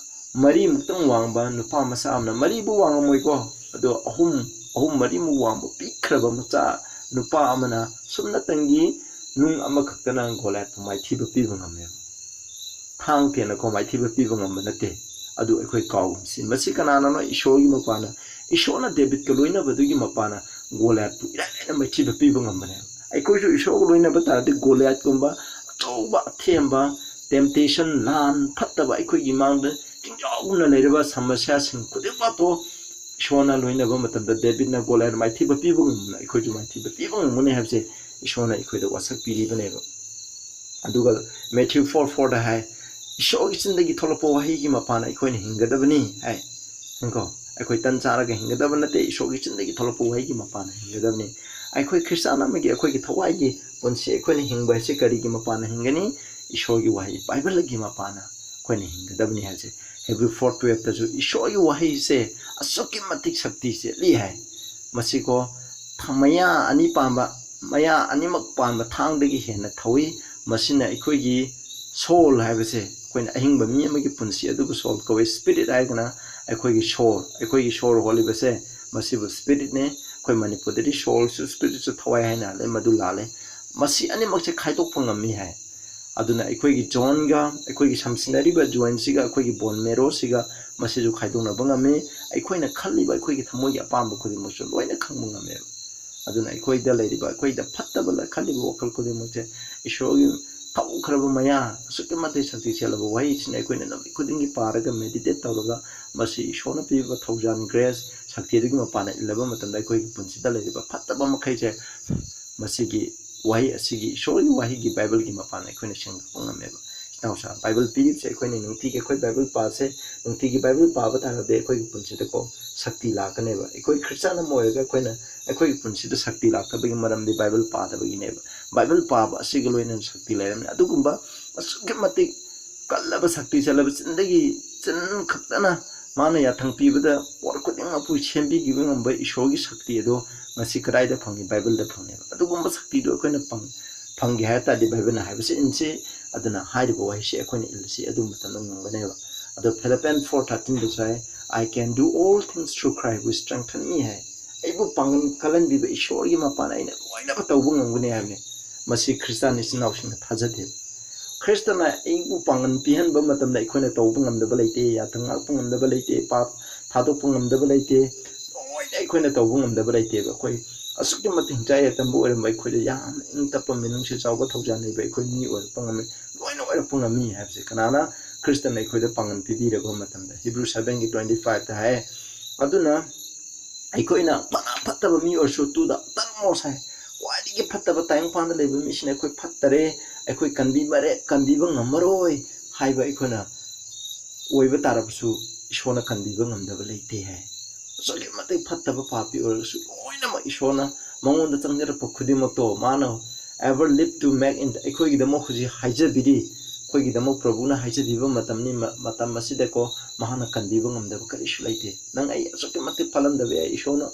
ꯃꯔꯤꯃꯨꯛꯇꯪ ꯋꯥꯡꯕ ꯅꯨꯄꯥ ꯃꯆꯥ ꯑꯃꯅ, ꯃꯔꯤꯕꯨ ꯋꯥꯡꯉꯝꯃꯣꯏꯀꯣ, ꯑꯗꯣ ꯑꯍꯨꯝ, ꯑꯍꯨꯝ ꯃꯔꯤꯃꯨꯛ ꯋꯥꯡꯕ ꯄꯤꯛꯈ꯭ꯔꯕ ꯃꯆꯥ ꯅꯨꯄꯥ ꯑꯃꯅ ꯁꯨꯞꯅꯇꯪꯒꯤ ꯅꯨꯡ ꯑꯃꯈꯛꯇꯅ ꯒꯣꯂꯤꯌꯥꯠꯄꯨ ꯃꯥꯏꯊꯤꯕ ꯄꯤꯕ ꯉꯝꯃꯦꯕ꯫ ꯊꯥꯡ ꯇꯦꯟꯅꯀꯣ ꯃꯥꯏꯊꯤꯕ ꯄꯤꯕ ꯉꯝꯕ ꯅꯠꯇꯦ꯫ ꯑꯗꯨ ꯑꯩꯈꯣꯏ ꯀꯥꯎꯒꯨꯝꯁꯤ꯫ ꯃꯁꯤ ꯀꯅꯥꯅꯅꯣ? ꯏꯁꯣꯔꯒꯤ ꯃꯄꯥꯅ꯫ ꯏꯁꯣꯔꯅ ꯗꯦꯕꯤꯠꯀ ꯂꯣꯏꯅꯕꯗꯨꯒꯤ ꯃꯄꯥꯅ ꯒꯣꯂꯤꯌꯥꯠꯄꯨ ꯏꯔꯥꯏ ꯂꯥꯏꯅ ꯃꯥꯏꯊꯤꯕ ꯄꯤꯕ ꯉꯝꯕꯅꯦꯕ꯫ ꯑꯩꯈꯣꯏꯁꯨ ꯏꯁꯣꯔꯒ ꯂꯣꯏꯅꯕ ꯇꯥꯔꯗꯤ ꯒꯣꯂꯤꯌꯥꯠꯀꯨꯝꯕ ꯑꯆꯧꯕ ꯑꯊꯦꯝꯕ, temptation, ꯂꯥꯟ ꯐꯠꯇꯕ ꯑꯩꯈꯣꯏꯒꯤ ꯃꯥꯡꯗ ꯆꯤꯡꯖꯥꯎꯒꯨꯝꯅ ꯂꯩꯔꯤꯕ ꯁꯃꯁ꯭ꯌꯥꯁꯤꯡ ꯈꯨꯗꯤꯡꯃꯛꯇꯣ ꯏꯁꯣꯔꯅ ꯂꯣꯏꯅꯕ ꯃꯇꯝꯗ ꯗꯦꯕꯤꯠꯅ ꯒꯣꯂꯤꯌꯥꯠ ꯃꯥꯏꯊꯤꯕ ꯄꯤꯕ ꯉꯝꯕꯅ ꯑꯩꯈꯣꯏꯁꯨ ꯃꯥꯏꯊꯤꯕ ꯄꯤꯕ ꯉꯝꯒꯅꯤ ꯍꯥꯏꯕꯁꯦ ꯏꯁꯣꯔꯅ ꯑꯩꯈꯣꯏꯗ ꯋꯥꯁꯛ ꯄꯤꯔꯤꯕꯅꯦꯕ꯫ ꯑꯗꯨꯒ Matthew four four ꯗ ꯍꯥꯏ, "ꯏꯁꯣꯔꯒꯤ ꯆꯤꯟꯗꯒꯤ ꯊꯣꯛꯂꯛꯄ ꯋꯥꯍꯩꯒꯤ ꯃꯄꯥꯟꯅ ꯑꯩꯈꯣꯏꯅ ꯍꯤꯡꯒꯗꯕꯅꯤ" ꯍꯥꯏ꯫ ꯀꯣ, ꯑꯩꯈꯣꯏ ꯇꯟ ꯆꯥꯔꯒ ꯍꯤꯡꯒꯗꯕ ꯅꯠꯇꯦ, ꯏꯁꯣꯔꯒꯤ ꯆꯤꯟꯗꯒꯤ ꯊꯣꯛꯂꯛꯄ ꯋꯥꯍꯩꯒꯤ ꯃꯄꯥꯟꯅ ꯍꯤꯡꯒꯗꯕꯅꯤ꯫ ꯑꯩꯈꯣꯏ ꯈ꯭ꯔꯤꯁꯇꯥꯟ ꯑꯃꯒꯤ ꯑꯩꯈꯣꯏꯒꯤ ꯊꯋꯥꯏꯒꯤ ꯄꯨꯟꯁꯤ ꯑꯩꯈꯣꯏꯅ ꯍꯤꯡꯕ ꯍꯥꯏꯁꯦ ꯀꯔꯤꯒꯤ ꯃꯄꯥꯟꯅ ꯍꯤꯡꯒꯅꯤ? ꯏꯁꯣꯔꯒꯤ ꯋꯥꯍꯩ ꯕꯥꯏꯕꯜꯒꯤ ꯃꯄꯥꯟꯅ ꯑꯩꯈꯣꯏꯅ ꯍꯤꯡꯒꯗꯕꯅꯤ ꯍꯥꯏꯁꯦ꯫ Hebrew four twelve ꯇꯁꯨ ꯏꯁꯣꯔꯒꯤ ꯋꯥꯍꯩꯁꯦ ꯑꯁꯨꯛꯀꯤ ꯃꯇꯤꯛ ꯁꯛꯇꯤ ꯆꯦꯠꯂꯤ ꯍꯥꯏ꯫ ꯃꯁꯤꯀꯣ, ꯊ-, ꯃꯌꯥ ꯑꯅꯤ ꯄꯥꯟꯕ ꯃꯌꯥ ꯑꯅꯤꯃꯛ ꯄꯥꯟꯕ ꯊꯥꯡꯗꯒꯤ ꯍꯦꯟꯅ ꯊꯧꯏ꯫ ꯃꯁꯤꯅ ꯑꯩꯈꯣꯏꯒꯤ soul ꯍꯥꯏꯕꯁꯦ, ꯑꯩꯈꯣꯏꯅ ꯑꯍꯤꯡꯕ ꯃꯤ ꯑꯃꯒꯤ ꯄꯨꯟꯁꯤ ꯑꯗꯨꯕꯨ soul ꯀꯧꯏ꯫ Spirit ꯍꯥꯏꯔꯒꯅ ꯑꯩꯈꯣꯏꯒꯤ soul, ꯑꯩꯈꯣꯏꯒꯤ ꯁꯣꯔ ꯍꯣꯜꯂꯤꯕꯁꯦ, ꯃꯁꯤꯕꯨ spirit ꯅꯦ꯫ ꯑꯩꯈꯣꯏ ꯃꯅꯤꯄꯨꯔꯗꯗꯤ soul ꯁꯨ spirit ꯁꯨ ꯊꯋꯥꯏ ꯍꯥꯏꯅ ꯍꯥꯏ, ꯃꯗꯨ ꯂꯥꯜꯂꯦ꯫ ꯃꯁꯤ ꯑꯅꯤꯃꯛꯁꯦ ꯈꯥꯏꯗꯣꯛꯄ ꯉꯝꯃꯤ ꯍꯥꯏ꯫ ꯑꯗꯨꯅ ꯑꯩꯈꯣꯏꯒꯤ joint ꯒ, ꯑꯩꯈꯣꯏꯒꯤ ꯁꯝꯁꯤꯟꯅꯔꯤꯕ joint ꯁꯤꯒ, ꯑꯩꯈꯣꯏꯒꯤ bone marrow ꯁꯤꯒ, ꯃꯁꯤꯁꯨ ꯈꯥꯏꯗꯣꯛꯅꯕ ꯉꯝꯃꯤ꯫ ꯑꯩꯈꯣꯏꯅ ꯈꯜꯂꯤꯕ, ꯑꯩꯈꯣꯏꯒꯤ ꯊꯃꯣꯏꯒꯤ ꯑꯄꯥꯝꯕ ꯈꯨꯗꯤꯡꯃꯛꯁꯨ ꯂꯣꯏꯅ ꯈꯪꯕ ꯉꯝꯃꯦꯕ꯫ ꯑꯗꯨꯅ ꯑꯩꯈꯣꯏꯗ ꯂꯩꯔꯤꯕ, ꯑꯩꯈꯣꯏꯗ ꯐꯠꯇꯕ ꯈꯜꯂꯤꯕ ꯋꯥꯈꯜ ꯈꯨꯗꯤꯡꯃꯛꯁꯦ ꯏꯁꯣꯔꯒꯤ ꯊꯧꯈ꯭ꯔꯕ ꯃꯌꯥ, ꯑꯁꯨꯛꯀꯤ ꯃꯇꯤꯛ ꯁꯛꯇꯤ ꯆꯦꯜꯂꯕ ꯋꯥꯍꯩꯁꯤꯅ ꯑꯩꯈꯣꯏꯅ ꯅꯨꯃꯤꯠ ꯈꯨꯗꯤꯡꯒꯤ ꯄꯥꯔꯒ meditate ꯇꯧꯔꯒ, ꯃꯁꯤ ꯏꯁꯣꯔꯅ ꯄꯤꯕꯤꯕ ꯊꯧꯖꯥꯜ, grace, ꯁꯛꯇꯤ ꯑꯗꯨꯒꯤ ꯃꯄꯥꯟꯗ ꯏꯜꯂꯕ ꯃꯇꯝꯗ, ꯑꯩꯈꯣꯏꯒꯤ ꯄꯨꯟꯁꯤꯗ ꯂꯩꯔꯤꯕ ꯐꯠꯇꯕ ꯃꯈꯩꯁꯦ ꯃꯁꯤꯒꯤ ꯋꯥꯍꯩ ꯑꯁꯤꯒꯤ, ꯏꯁꯣꯔꯒꯤ ꯋꯥꯍꯩꯒꯤ, ꯕꯥꯏꯕꯜꯒꯤ ꯃꯄꯥꯟꯗ ꯑꯩꯈꯣꯏꯅ ꯁꯦꯡꯗꯣꯛꯄ ꯉꯝꯃꯦꯕ꯫ ꯏꯅꯥꯎꯁꯥ, ꯕꯥꯏꯕꯜ ꯄꯤꯔꯤꯕꯁꯦ ꯑꯩꯈꯣꯏꯅ ꯅꯨꯡꯇꯤꯒꯤ ꯑꯩꯈꯣꯏ ꯕꯥꯏꯕꯜ ꯄꯥꯁꯦ, ꯅꯨꯡꯇꯤꯒꯤ ꯕꯥꯏꯕꯜ ꯄꯥꯕ ꯇꯥꯔꯒꯗꯤ ꯑꯩꯈꯣꯏꯒꯤ ꯄꯨꯟꯁꯤꯗꯀꯣ ꯁꯛꯇꯤ ꯂꯥꯛꯀꯅꯦꯕ꯫ ꯑꯩꯈꯣꯏ ꯈ꯭ꯔꯤꯁꯇꯥꯟ ꯑꯃ ꯑꯣꯏꯔꯒ ꯑꯩꯈꯣꯏꯅ, ꯑꯩꯈꯣꯏꯒꯤ ꯄꯨꯟꯁꯤꯗ ꯁꯛꯇꯤ ꯂꯥꯛꯇꯕꯒꯤ ꯃꯔꯝꯗꯤ ꯕꯥꯏꯕꯜ ꯄꯥꯗꯕꯒꯤꯅꯦꯕ꯫ ꯕꯥꯏꯕꯜ ꯄꯥꯕ ꯑꯁꯤꯒ ꯂꯣꯏꯅꯅ ꯁꯛꯇꯤ ꯂꯩꯔꯝꯃꯤ꯫ ꯑꯗꯨꯒꯨꯝꯕ ꯑꯁꯨꯛꯀꯤ ꯃꯇꯤꯛ ꯀꯜꯂꯕ ꯁꯛꯇꯤ ꯆꯠꯂꯕ ꯆꯤꯟꯗꯒꯤ, ꯆꯤꯟ ꯈꯛꯇꯅ ꯃꯥꯅ ꯌꯥꯊꯪ ꯄꯤꯕꯗ ꯄꯣꯠ ꯈꯨꯗꯤꯡꯃꯛꯄꯨ ꯁꯦꯝꯕꯤꯈꯤꯕ ꯉꯝꯕ ꯏꯁꯣꯔꯒꯤ ꯁꯛꯇꯤ ꯑꯗꯣ ꯉꯁꯤ ꯀꯗꯥꯏꯗ ꯐꯪꯉꯤ? ꯕꯥꯏꯕꯜꯗ ꯐꯪꯉꯦꯕ꯫ ꯑꯗꯨꯒꯨꯝꯕ ꯁꯛꯇꯤꯗꯣ ꯑꯩꯈꯣꯏꯅ ꯐꯪ-, ꯐꯪꯒꯦ ꯍꯥꯏ ꯇꯥꯔꯗꯤ ꯕꯥꯏꯕꯜꯅ ꯍꯥꯏꯕꯁꯤ ꯏꯟꯁꯤ꯫ ꯑꯗꯨꯅ ꯍꯥꯏꯔꯤꯕ ꯋꯥꯍꯩꯁꯤ ꯑꯩꯈꯣꯏꯅ ꯏꯜꯂꯁꯤ, ꯑꯗꯨ ꯃꯇꯝꯗ ꯉꯝꯒꯅꯦꯕ꯫ ꯑꯗꯣ Philippians four thirteen ꯗꯁꯨ ꯍꯥꯏ, "I can do all things through Christ who strengthen me" ꯍꯥꯏ꯫ ꯑꯩꯕꯨ ꯄꯥꯡꯒꯜ ꯀꯜꯍꯟꯕꯤꯕ ꯏꯁꯣꯔꯒꯤ ꯃꯄꯥꯟ ꯑꯩꯅ ꯂꯣꯏꯅꯃꯛ ꯇꯧꯕ ꯉꯝꯒꯅꯤ ꯍꯥꯏꯕꯅꯤ꯫ ꯃꯁꯤ ꯈ꯭ꯔꯤꯁꯇꯥꯟ ꯏꯆꯤꯟ ꯏꯅꯥꯎꯁꯤꯡꯅ ꯊꯥꯖꯗꯦ꯫ ꯈ꯭ꯔꯤꯁꯇꯅ ꯑꯩꯕꯨ ꯄꯥꯡꯒꯜ ꯄꯤꯍꯟꯕ ꯃꯇꯝꯗ ꯑꯩꯈꯣꯏꯅ ꯇꯧꯕ ꯉꯝꯗꯕ ꯂꯩꯇꯦ, ꯌꯥꯊꯪ ꯉꯥꯛꯄ ꯉꯝꯗꯕ ꯂꯩꯇꯦ, ꯄꯥꯞ ꯊꯥꯗꯣꯛꯄ ꯉꯝꯗꯕ ꯂꯩꯇꯦ, ꯂꯣꯏꯅ ꯑꯩꯈꯣꯏꯅ ꯇꯧꯕ ꯉꯝꯗꯕ ꯂꯩꯇꯦꯕ꯫ ꯑꯩꯈꯣꯏ ꯑꯁꯨꯛꯀꯤ ꯃꯇꯤꯛ ꯍꯤꯡꯆꯥꯏ ꯌꯥꯏꯇꯝꯕ ꯑꯣꯏꯔꯝꯕ ꯑꯩꯈꯣꯏꯗ ꯌꯥꯝꯅ ꯏꯪ ꯇꯞꯄ, ꯃꯤꯅꯨꯡꯁꯤ ꯆꯥꯎꯕ, ꯊꯧꯖꯥꯜ ꯂꯩꯕ ꯑꯩꯈꯣꯏ ꯃꯤ ꯑꯣꯏꯔꯛꯄ ꯉꯝꯃꯤ, ꯂꯣꯏꯅ ꯑꯣꯏꯔꯛꯄ ꯉꯝꯃꯤ ꯍꯥꯏꯕꯁꯦ ꯀꯅꯥꯅ? ꯈ꯭ꯔꯤꯁꯇꯅ ꯑꯩꯈꯣꯏꯗ ꯄꯥꯡꯒꯜ ꯄꯤꯕꯤꯔꯕ ꯃꯇꯝꯗ꯫ Hebrew seven ꯒꯤ twenty five ꯇ ꯍꯥꯏ, ꯑꯗꯨꯅ ꯑꯩꯈꯣꯏꯅ ꯐꯅ ꯐꯠꯇꯕ ꯃꯤ ꯑꯣꯏꯔꯁꯨ, to the uttermost ꯍꯥꯏ, ꯈ꯭ꯋꯥꯏꯗꯒꯤ ꯐꯠꯇꯕ ꯇꯥꯏꯕꯪꯄꯥꯟꯗ ꯂꯩꯕ ꯃꯤꯁꯤꯅ ꯑꯩꯈꯣꯏ ꯐꯠꯇꯔꯦ, ꯑꯩꯈꯣꯏ ꯀꯟꯕꯤꯕꯔꯦ, ꯀꯟꯕꯤꯕ ꯉꯝꯃꯔꯣꯏ ꯍꯥꯏꯕ ꯑꯩꯈꯣꯏꯅ ꯑꯣꯏꯕ ꯇꯥꯔꯕꯁꯨ, ꯏꯁꯣꯔꯅ ꯀꯟꯕꯤꯕ ꯉꯝꯗꯕ ꯂꯩꯇꯦ ꯍꯥꯏ꯫ ꯑꯁꯨꯛꯀꯤ ꯃꯇꯤꯛ ꯐꯠꯇꯕ ꯄꯥꯄꯤ ꯑꯣꯏꯔꯒꯁꯨ ꯂꯣꯏꯅꯃꯛ ꯏꯁꯣꯔꯅ ꯃꯉꯣꯟꯗ ꯆꯪꯖꯔꯛꯄ ꯈꯨꯗꯤꯡꯃꯛꯇꯣ ꯃꯥꯅ ever live to make in ꯑꯩꯈꯣꯏꯒꯤꯗꯃꯛ ꯍꯧꯖꯤꯛ ꯍꯥꯏꯖꯕꯤꯔꯤ, ꯑꯩꯈꯣꯏꯒꯤꯗꯃꯛ ꯄ꯭ꯔꯚꯨꯅ ꯍꯥꯏꯖꯕꯤꯕ ꯃꯇꯝꯅꯤ꯫ ꯃ-, ꯃꯇꯝ ꯑꯁꯤꯗꯀꯣ ꯃꯍꯥꯛꯅ ꯀꯟꯕꯤꯕ ꯉꯝꯗꯕ ꯀꯔꯤꯁꯨ ꯂꯩꯇꯦ꯫ ꯅꯪ ꯑꯩ ꯑꯁꯨꯛꯀꯤ ꯃꯇꯤꯛ ꯐꯠꯂꯝꯗꯕ ꯌꯥꯏ, ꯏꯁꯣꯔꯅ,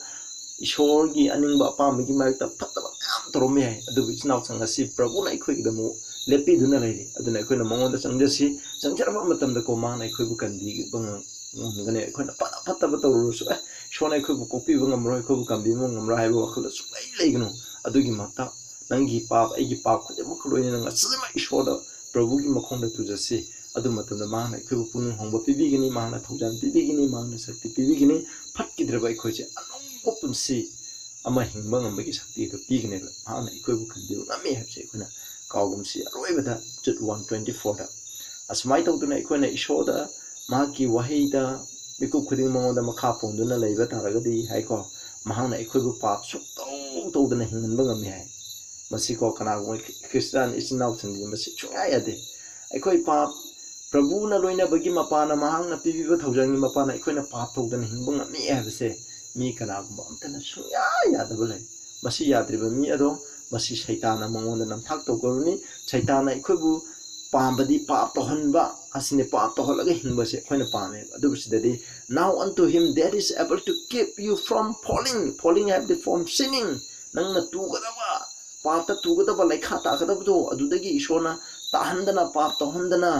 ꯏꯁꯣꯔꯒꯤ ꯑꯅꯤꯡꯕ ꯑꯄꯥꯝꯕꯒꯤ ꯃꯥꯌꯣꯛꯇ ꯐꯠꯇꯕ ꯃꯌꯥꯝ ꯇꯧꯔꯝꯕ ꯌꯥꯏ, ꯑꯗꯨꯕꯨ ꯏꯆꯤꯟ ꯏꯅꯥꯎꯁꯤꯡ ꯑꯁꯤ ꯄ꯭ꯔꯚꯨꯅ ꯑꯩꯈꯣꯏꯒꯤꯗꯃꯛ ꯂꯦꯞꯄꯤꯗꯨꯅ ꯂꯩꯔꯤ꯫ ꯑꯗꯨꯅ ꯑꯩꯈꯣꯏꯅ ꯃꯉꯣꯟꯗ ꯆꯪꯖꯁꯤ꯫ ꯆꯪꯖꯔꯕ ꯃꯇꯝꯗꯀꯣ ꯃꯥꯅ ꯑꯩꯈꯣꯏꯕꯨ ꯀꯟꯕꯤꯕ ꯉꯝ-, ꯉꯝꯒꯅꯤ꯫ ꯑꯩꯈꯣꯏꯅ ꯐꯅ ꯐꯠꯇꯕ ꯇꯧꯔꯨꯔꯁꯨ, "ꯑꯦ, ꯏꯁꯣꯔꯅ ꯑꯩꯈꯣꯏꯕꯨ ꯀꯣꯛꯄꯤꯕ ꯉꯝꯃꯔꯣꯏ, ꯑꯩꯈꯣꯏꯕꯨ ꯀꯟꯕꯤꯕ ꯉꯝꯃꯔꯣꯏ" ꯍꯥꯏꯕ ꯋꯥꯈꯜꯗ ꯁꯨꯡꯂꯩ ꯂꯩꯒꯅꯨ꯫ ꯑꯗꯨꯒꯤ ꯃꯍꯨꯠꯇ ꯅꯪꯒꯤ ꯄꯥꯞ, ꯑꯩꯒꯤ ꯄꯥꯞ ꯈꯨꯗꯤꯡꯃꯛꯀ ꯂꯣꯏꯅꯅ ꯉꯁꯤꯃꯛ ꯏꯁꯣꯔꯗ, ꯄ꯭ꯔꯚꯨꯒꯤ ꯃꯈꯣꯡꯗ ꯇꯨꯖꯁꯤ꯫ ꯑꯗꯨ ꯃꯇꯝꯗ ꯃꯍꯥꯛꯅ ꯑꯩꯈꯣꯏꯕꯨ ꯄꯨꯛꯅꯤꯡ ꯍꯣꯡꯕ ꯄꯤꯕꯤꯒꯅꯤ, ꯃꯍꯥꯛꯅ ꯊꯧꯖꯥꯜ ꯄꯤꯕꯤꯒꯅꯤ, ꯃꯍꯥꯛꯅ ꯁꯛꯇꯤ ꯄꯤꯕꯤꯒꯅꯤ꯫ ꯐꯠꯈꯤꯗ꯭ꯔꯕ ꯑꯩꯈꯣꯏꯁꯦ ꯑꯅꯧꯕ ꯄꯨꯟꯁꯤ ꯑꯃ ꯍꯤꯡꯕ ꯉꯝꯕꯒꯤ ꯁꯛꯇꯤ ꯑꯗꯨ ꯄꯤꯒꯅꯦꯕ꯫ ꯃꯍꯥꯛꯅ ꯑꯩꯈꯣꯏꯕꯨ ꯀꯟꯕꯤꯕ ꯉꯝꯃꯤ ꯍꯥꯏꯕꯁꯦ ꯑꯩꯈꯣꯏꯅ ꯀꯥꯎꯒꯨꯝꯁꯤ꯫ ꯑꯔꯣꯏꯕꯗ Jude one twenty fourꯗ ꯑꯁꯨꯃꯥꯏꯅ ꯇꯧꯗꯅ ꯑꯩꯈꯣꯏꯅ ꯏꯁꯣꯔꯗ, ꯃꯍꯥꯛꯀꯤ ꯋꯥꯍꯩꯗ, ꯃꯤꯀꯨꯞ ꯈꯨꯗꯤꯡ ꯃꯉꯣꯟꯗ ꯃꯈꯥ ꯄꯣꯟꯗꯨꯅ ꯂꯩꯕ ꯇꯥꯔꯒꯗꯤ ꯍꯥꯏꯀꯣ, ꯃꯍꯥꯛꯅ ꯑꯩꯈꯣꯏꯕꯨ ꯄꯥꯞ ꯁꯨꯛꯇꯧ ꯇꯧꯗꯅ ꯍꯤꯡꯍꯟꯕ ꯉꯝꯃꯤ ꯍꯥꯏ꯫ ꯃꯁꯤꯀꯣ ꯀꯅꯥꯒꯨꯝꯕ ꯈ꯭ꯔꯤꯁꯇꯥꯟ ꯏꯆꯤꯟ ꯏꯅꯥꯎꯁꯤꯡꯗꯤ ꯃꯁꯤ ꯁꯨꯡꯌꯥ ꯌꯥꯗꯦ꯫ ꯑꯩꯈꯣꯏ ꯄꯥꯞ, ꯄ꯭ꯔꯚꯨꯅ ꯂꯣꯏꯅꯕꯒꯤ ꯃꯄꯥꯟꯅ, ꯃꯍꯥꯛꯅ ꯄꯤꯕꯤꯕ ꯊꯧꯖꯥꯜꯒꯤ ꯃꯄꯥꯟꯅ ꯑꯩꯈꯣꯏꯅ ꯄꯥꯞ ꯇꯧꯗꯅ ꯍꯤꯡꯕ ꯉꯝꯃꯤ ꯍꯥꯏꯕꯁꯦ ꯃꯤ ꯀꯅꯥꯒꯨꯝꯕ ꯑꯝꯇꯅ ꯁꯨꯡꯌꯥ ꯌꯥꯗꯕ ꯂꯩ꯫ ꯃꯁꯤ ꯌꯥꯗ꯭ꯔꯤꯕ ꯃꯤ ꯑꯗꯣ ꯃꯁꯤ ꯁꯩꯇꯥꯟꯅ ꯃꯉꯣꯟꯗ ꯅꯝꯊꯥꯛ ꯇꯧꯈ꯭ꯔꯕꯅꯤ꯫ ꯁꯩꯇꯥꯟꯅ ꯑꯩꯈꯣꯏꯕꯨ ꯄꯥꯝꯕꯗꯤ ꯄꯥꯞ ꯇꯧꯍꯟꯕ ꯑꯁꯤꯅꯤ, ꯄꯥꯞ ꯇꯧꯍꯜꯂꯒ ꯍꯤꯡꯕꯁꯦ ꯑꯩꯈꯣꯏꯅ ꯄꯥꯝꯃꯦꯕ꯫ ꯑꯗꯨꯕꯨ ꯁꯤꯗꯗꯤ, "Now unto him that is able to keep you from falling", falling ꯍꯥꯏꯕꯗꯤ from sinning, ꯅꯪꯅ ꯇꯨꯒꯗꯕ, ꯄꯥꯞꯇ ꯇꯨꯒꯗꯕ, ꯂꯩꯈꯥ ꯇꯥꯒꯗꯕꯗꯣ, ꯑꯗꯨꯗꯒꯤ ꯏꯁꯣꯔꯅ ꯇꯥꯍꯟꯗꯅ, ꯄꯥꯞ ꯇꯧꯍꯟꯗꯅ,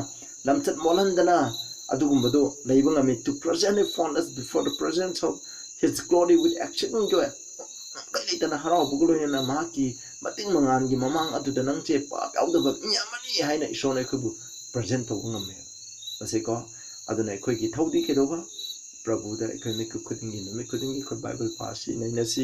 ꯂꯝꯆꯠ ꯃꯣꯠꯍꯟꯗꯅ, ꯑꯗꯨꯒꯨꯝꯕꯗꯣ ꯂꯩꯕ ꯉꯝꯃꯤ꯫ "To present him faultless before the presence of his glory with exceeding joy", ꯀꯩ ꯂꯩꯇꯅ ꯍꯔꯥꯎꯕꯒ ꯂꯣꯏꯅꯅ ꯃꯍꯥꯛꯀꯤ ꯃꯇꯤꯡ ꯃꯉꯥꯜꯒꯤ ꯃꯃꯥꯡ ꯑꯗꯨꯗ ꯅꯪꯁꯦ ꯄꯥꯞ ꯌꯥꯎꯗꯕ ꯃꯤ ꯑꯃꯅꯤ ꯍꯥꯏꯅ ꯏꯁꯣꯔꯅ ꯑꯩꯈꯣꯏꯕꯨ present ꯇꯧꯕ ꯉꯝꯃꯦꯕ꯫ ꯃꯁꯤꯀꯣ, ꯑꯗꯨꯅ ꯑꯩꯈꯣꯏꯒꯤ ꯊꯧꯗꯤ ꯀꯩꯗꯧꯕ? ꯄ꯭ꯔꯚꯨꯗ ꯑꯩꯈꯣꯏ ꯃꯤꯀꯨꯞ ꯈꯨꯗꯤꯡꯒꯤ, ꯅꯨꯃꯤꯠ ꯈꯨꯗꯤꯡꯒꯤ ꯑꯩꯈꯣꯏ ꯕꯥꯏꯕꯜ ꯄꯥꯁꯤ, ꯅꯩꯅꯁꯤ꯫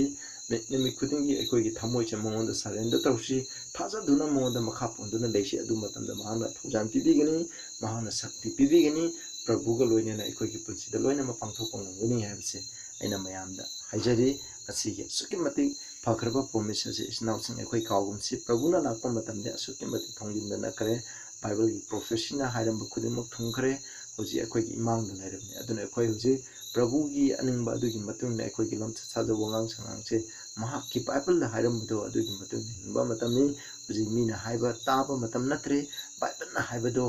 ꯃꯤ-, ꯅꯨꯃꯤꯠ ꯈꯨꯗꯤꯡꯒꯤ ꯑꯩꯈꯣꯏꯒꯤ ꯊꯃꯣꯏꯁꯦ ꯃꯉꯣꯟꯗ surrender ꯇꯧꯁꯤ, ꯊꯥꯖꯗꯨꯅ ꯃꯉꯣꯟꯗ ꯃꯈꯥ ꯄꯣꯟꯗꯨꯅ ꯂꯩꯁꯤ꯫ ꯑꯗꯨ ꯃꯇꯝꯗ ꯃꯍꯥꯛꯅ ꯊꯧꯖꯥꯜ ꯄꯤꯕꯤꯒꯅꯤ, ꯃꯍꯥꯛꯅ ꯁꯛꯇꯤ ꯄꯤꯕꯤꯒꯅꯤ꯫ ꯄ꯭ꯔꯚꯨꯒ ꯂꯣꯏꯅꯅ ꯑꯩꯈꯣꯏꯒꯤ ꯄꯨꯟꯁꯤꯗ ꯂꯣꯏꯅꯃꯛ ꯄꯥꯡꯊꯣꯛꯄ ꯉꯝꯒꯅꯤ ꯍꯥꯏꯕꯁꯦ ꯑꯩꯅ ꯃꯌꯥꯝꯗ ꯍꯥꯏꯖꯔꯤ꯫ ꯉꯁꯤꯒꯤ ꯑꯁꯨꯛꯀꯤ ꯃꯇꯤꯛ ꯐꯈ꯭ꯔꯕ promise ꯑꯁꯤ ꯏꯆꯤꯟ ꯏꯅꯥꯎꯁꯤꯡ ꯑꯩꯈꯣꯏ ꯀꯥꯎꯒꯨꯝꯁꯤ꯫ ꯄ꯭ꯔꯚꯨꯅ ꯂꯥꯛꯄ ꯃꯇꯝꯗ ꯑꯁꯨꯛꯀꯤ ꯃꯇꯤꯛ ꯊꯣꯡꯖꯤꯟꯗ ꯅꯛꯈ꯭ꯔꯦ꯫ ꯕꯥꯏꯕꯜꯒꯤ prophecyꯅ ꯍꯥꯏꯔꯝꯕ ꯈꯨꯗꯤꯡꯃꯛ ꯊꯨꯡꯈ꯭ꯔꯦ꯫ ꯍꯧꯖꯤꯛ ꯑꯩꯈꯣꯏꯒꯤ ꯏꯃꯥꯡꯗ ꯂꯩꯔꯕꯅꯤ꯫ ꯑꯗꯨꯅ ꯑꯩꯈꯣꯏ ꯍꯧꯖꯤꯛ ꯄ꯭ꯔꯚꯨꯒꯤ ꯑꯅꯤꯡꯕ ꯑꯗꯨꯒꯤ ꯃꯇꯨꯡ ꯏꯟꯅ ꯑꯩꯈꯣꯏꯒꯤ ꯂꯝꯆꯠ ꯁꯥꯖꯠ ꯋꯥꯉꯥꯡ ꯁꯉꯥꯡꯁꯦ ꯃꯍꯥꯛꯀꯤ ꯕꯥꯏꯕꯜꯗ ꯍꯥꯏꯔꯝꯕꯗꯣ ꯑꯗꯨꯒꯤ ꯃꯇꯨꯡ ꯏꯟꯅ ꯍꯤꯡꯕ ꯃꯇꯝꯅꯤ꯫ ꯍꯧꯖꯤꯛ ꯃꯤꯅ ꯍꯥꯏꯕ ꯇꯥꯕ ꯃꯇꯝ ꯅꯠꯇ꯭ꯔꯦ꯫ ꯕꯥꯏꯕꯜꯅ ꯍꯥꯏꯕꯗꯣ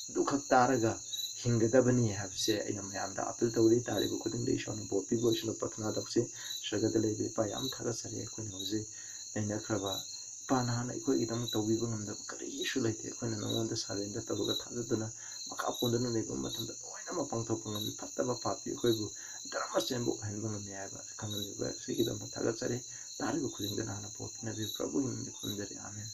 ꯑꯗꯨꯈꯛ ꯇꯥꯔꯒ ꯍꯤꯡꯒꯗꯕꯅꯤ ꯍꯥꯏꯕꯁꯦ ꯑꯩꯅ ꯃꯌꯥꯝꯗ appeal ꯇꯧꯔꯤ꯫ ꯇꯥꯔꯤꯕ ꯈꯨꯗꯤꯡꯗ ꯏꯁꯣꯔꯅ ꯕꯣꯔ ꯄꯤꯕ ꯑꯣꯏꯁꯅꯨ꯫ ꯄ꯭ꯔꯊꯅꯥ ꯇꯧꯁꯤ꯫ ꯁ꯭ꯋꯔꯒꯗ ꯂꯩꯕ ꯏꯄꯥ, ꯌꯥꯝ ꯊꯥꯒꯠꯆꯔꯤ꯫ ꯑꯩꯈꯣꯏꯅ ꯍꯧꯖꯤꯛ ꯅꯩꯅꯈ꯭ꯔꯕ ꯏꯄꯥ ꯅꯍꯥꯛꯅ ꯑꯩꯈꯣꯏꯒꯤꯗꯃꯛ ꯇꯧꯕꯤꯕ ꯉꯝꯗꯕ ꯀꯔꯤꯁꯨ ꯂꯩꯇꯦ꯫ ꯑꯩꯈꯣꯏꯅ ꯅꯉꯣꯟꯗ surrender ꯇꯧꯔꯒ ꯊꯥꯖꯗꯨꯅ ꯃꯈꯥ ꯄꯣꯟꯗꯨꯅ ꯂꯩꯕ ꯃꯇꯝꯗ ꯂꯣꯏꯅꯃꯛ ꯄꯥꯡꯊꯣꯛꯄ ꯉꯝꯃꯤ꯫ ꯐꯠꯇꯕ ꯄꯥꯞꯇꯤ ꯑꯩꯈꯣꯏꯕꯨ ꯙꯔꯃ ꯆꯦꯟꯕ ꯑꯣꯏꯍꯟꯕ ꯉꯝꯃꯤ ꯍꯥꯏꯕ ꯈꯪꯍꯟꯕꯤꯕ ꯑꯁꯤꯒꯤꯗꯃꯛ ꯊꯥꯒꯠꯆꯔꯤ꯫ ꯇꯥꯔꯤꯕ ꯈꯨꯗꯤꯡꯗ ꯅꯍꯥꯛꯅ ꯕꯣꯔ ꯄꯤꯅꯕꯤꯌꯨ꯫ ꯄ꯭ꯔꯚꯨꯒꯤ ꯃꯤꯡꯗ ꯈꯨꯔꯨꯝꯖꯔꯤ꯫ ꯑꯥꯃꯦꯟ꯫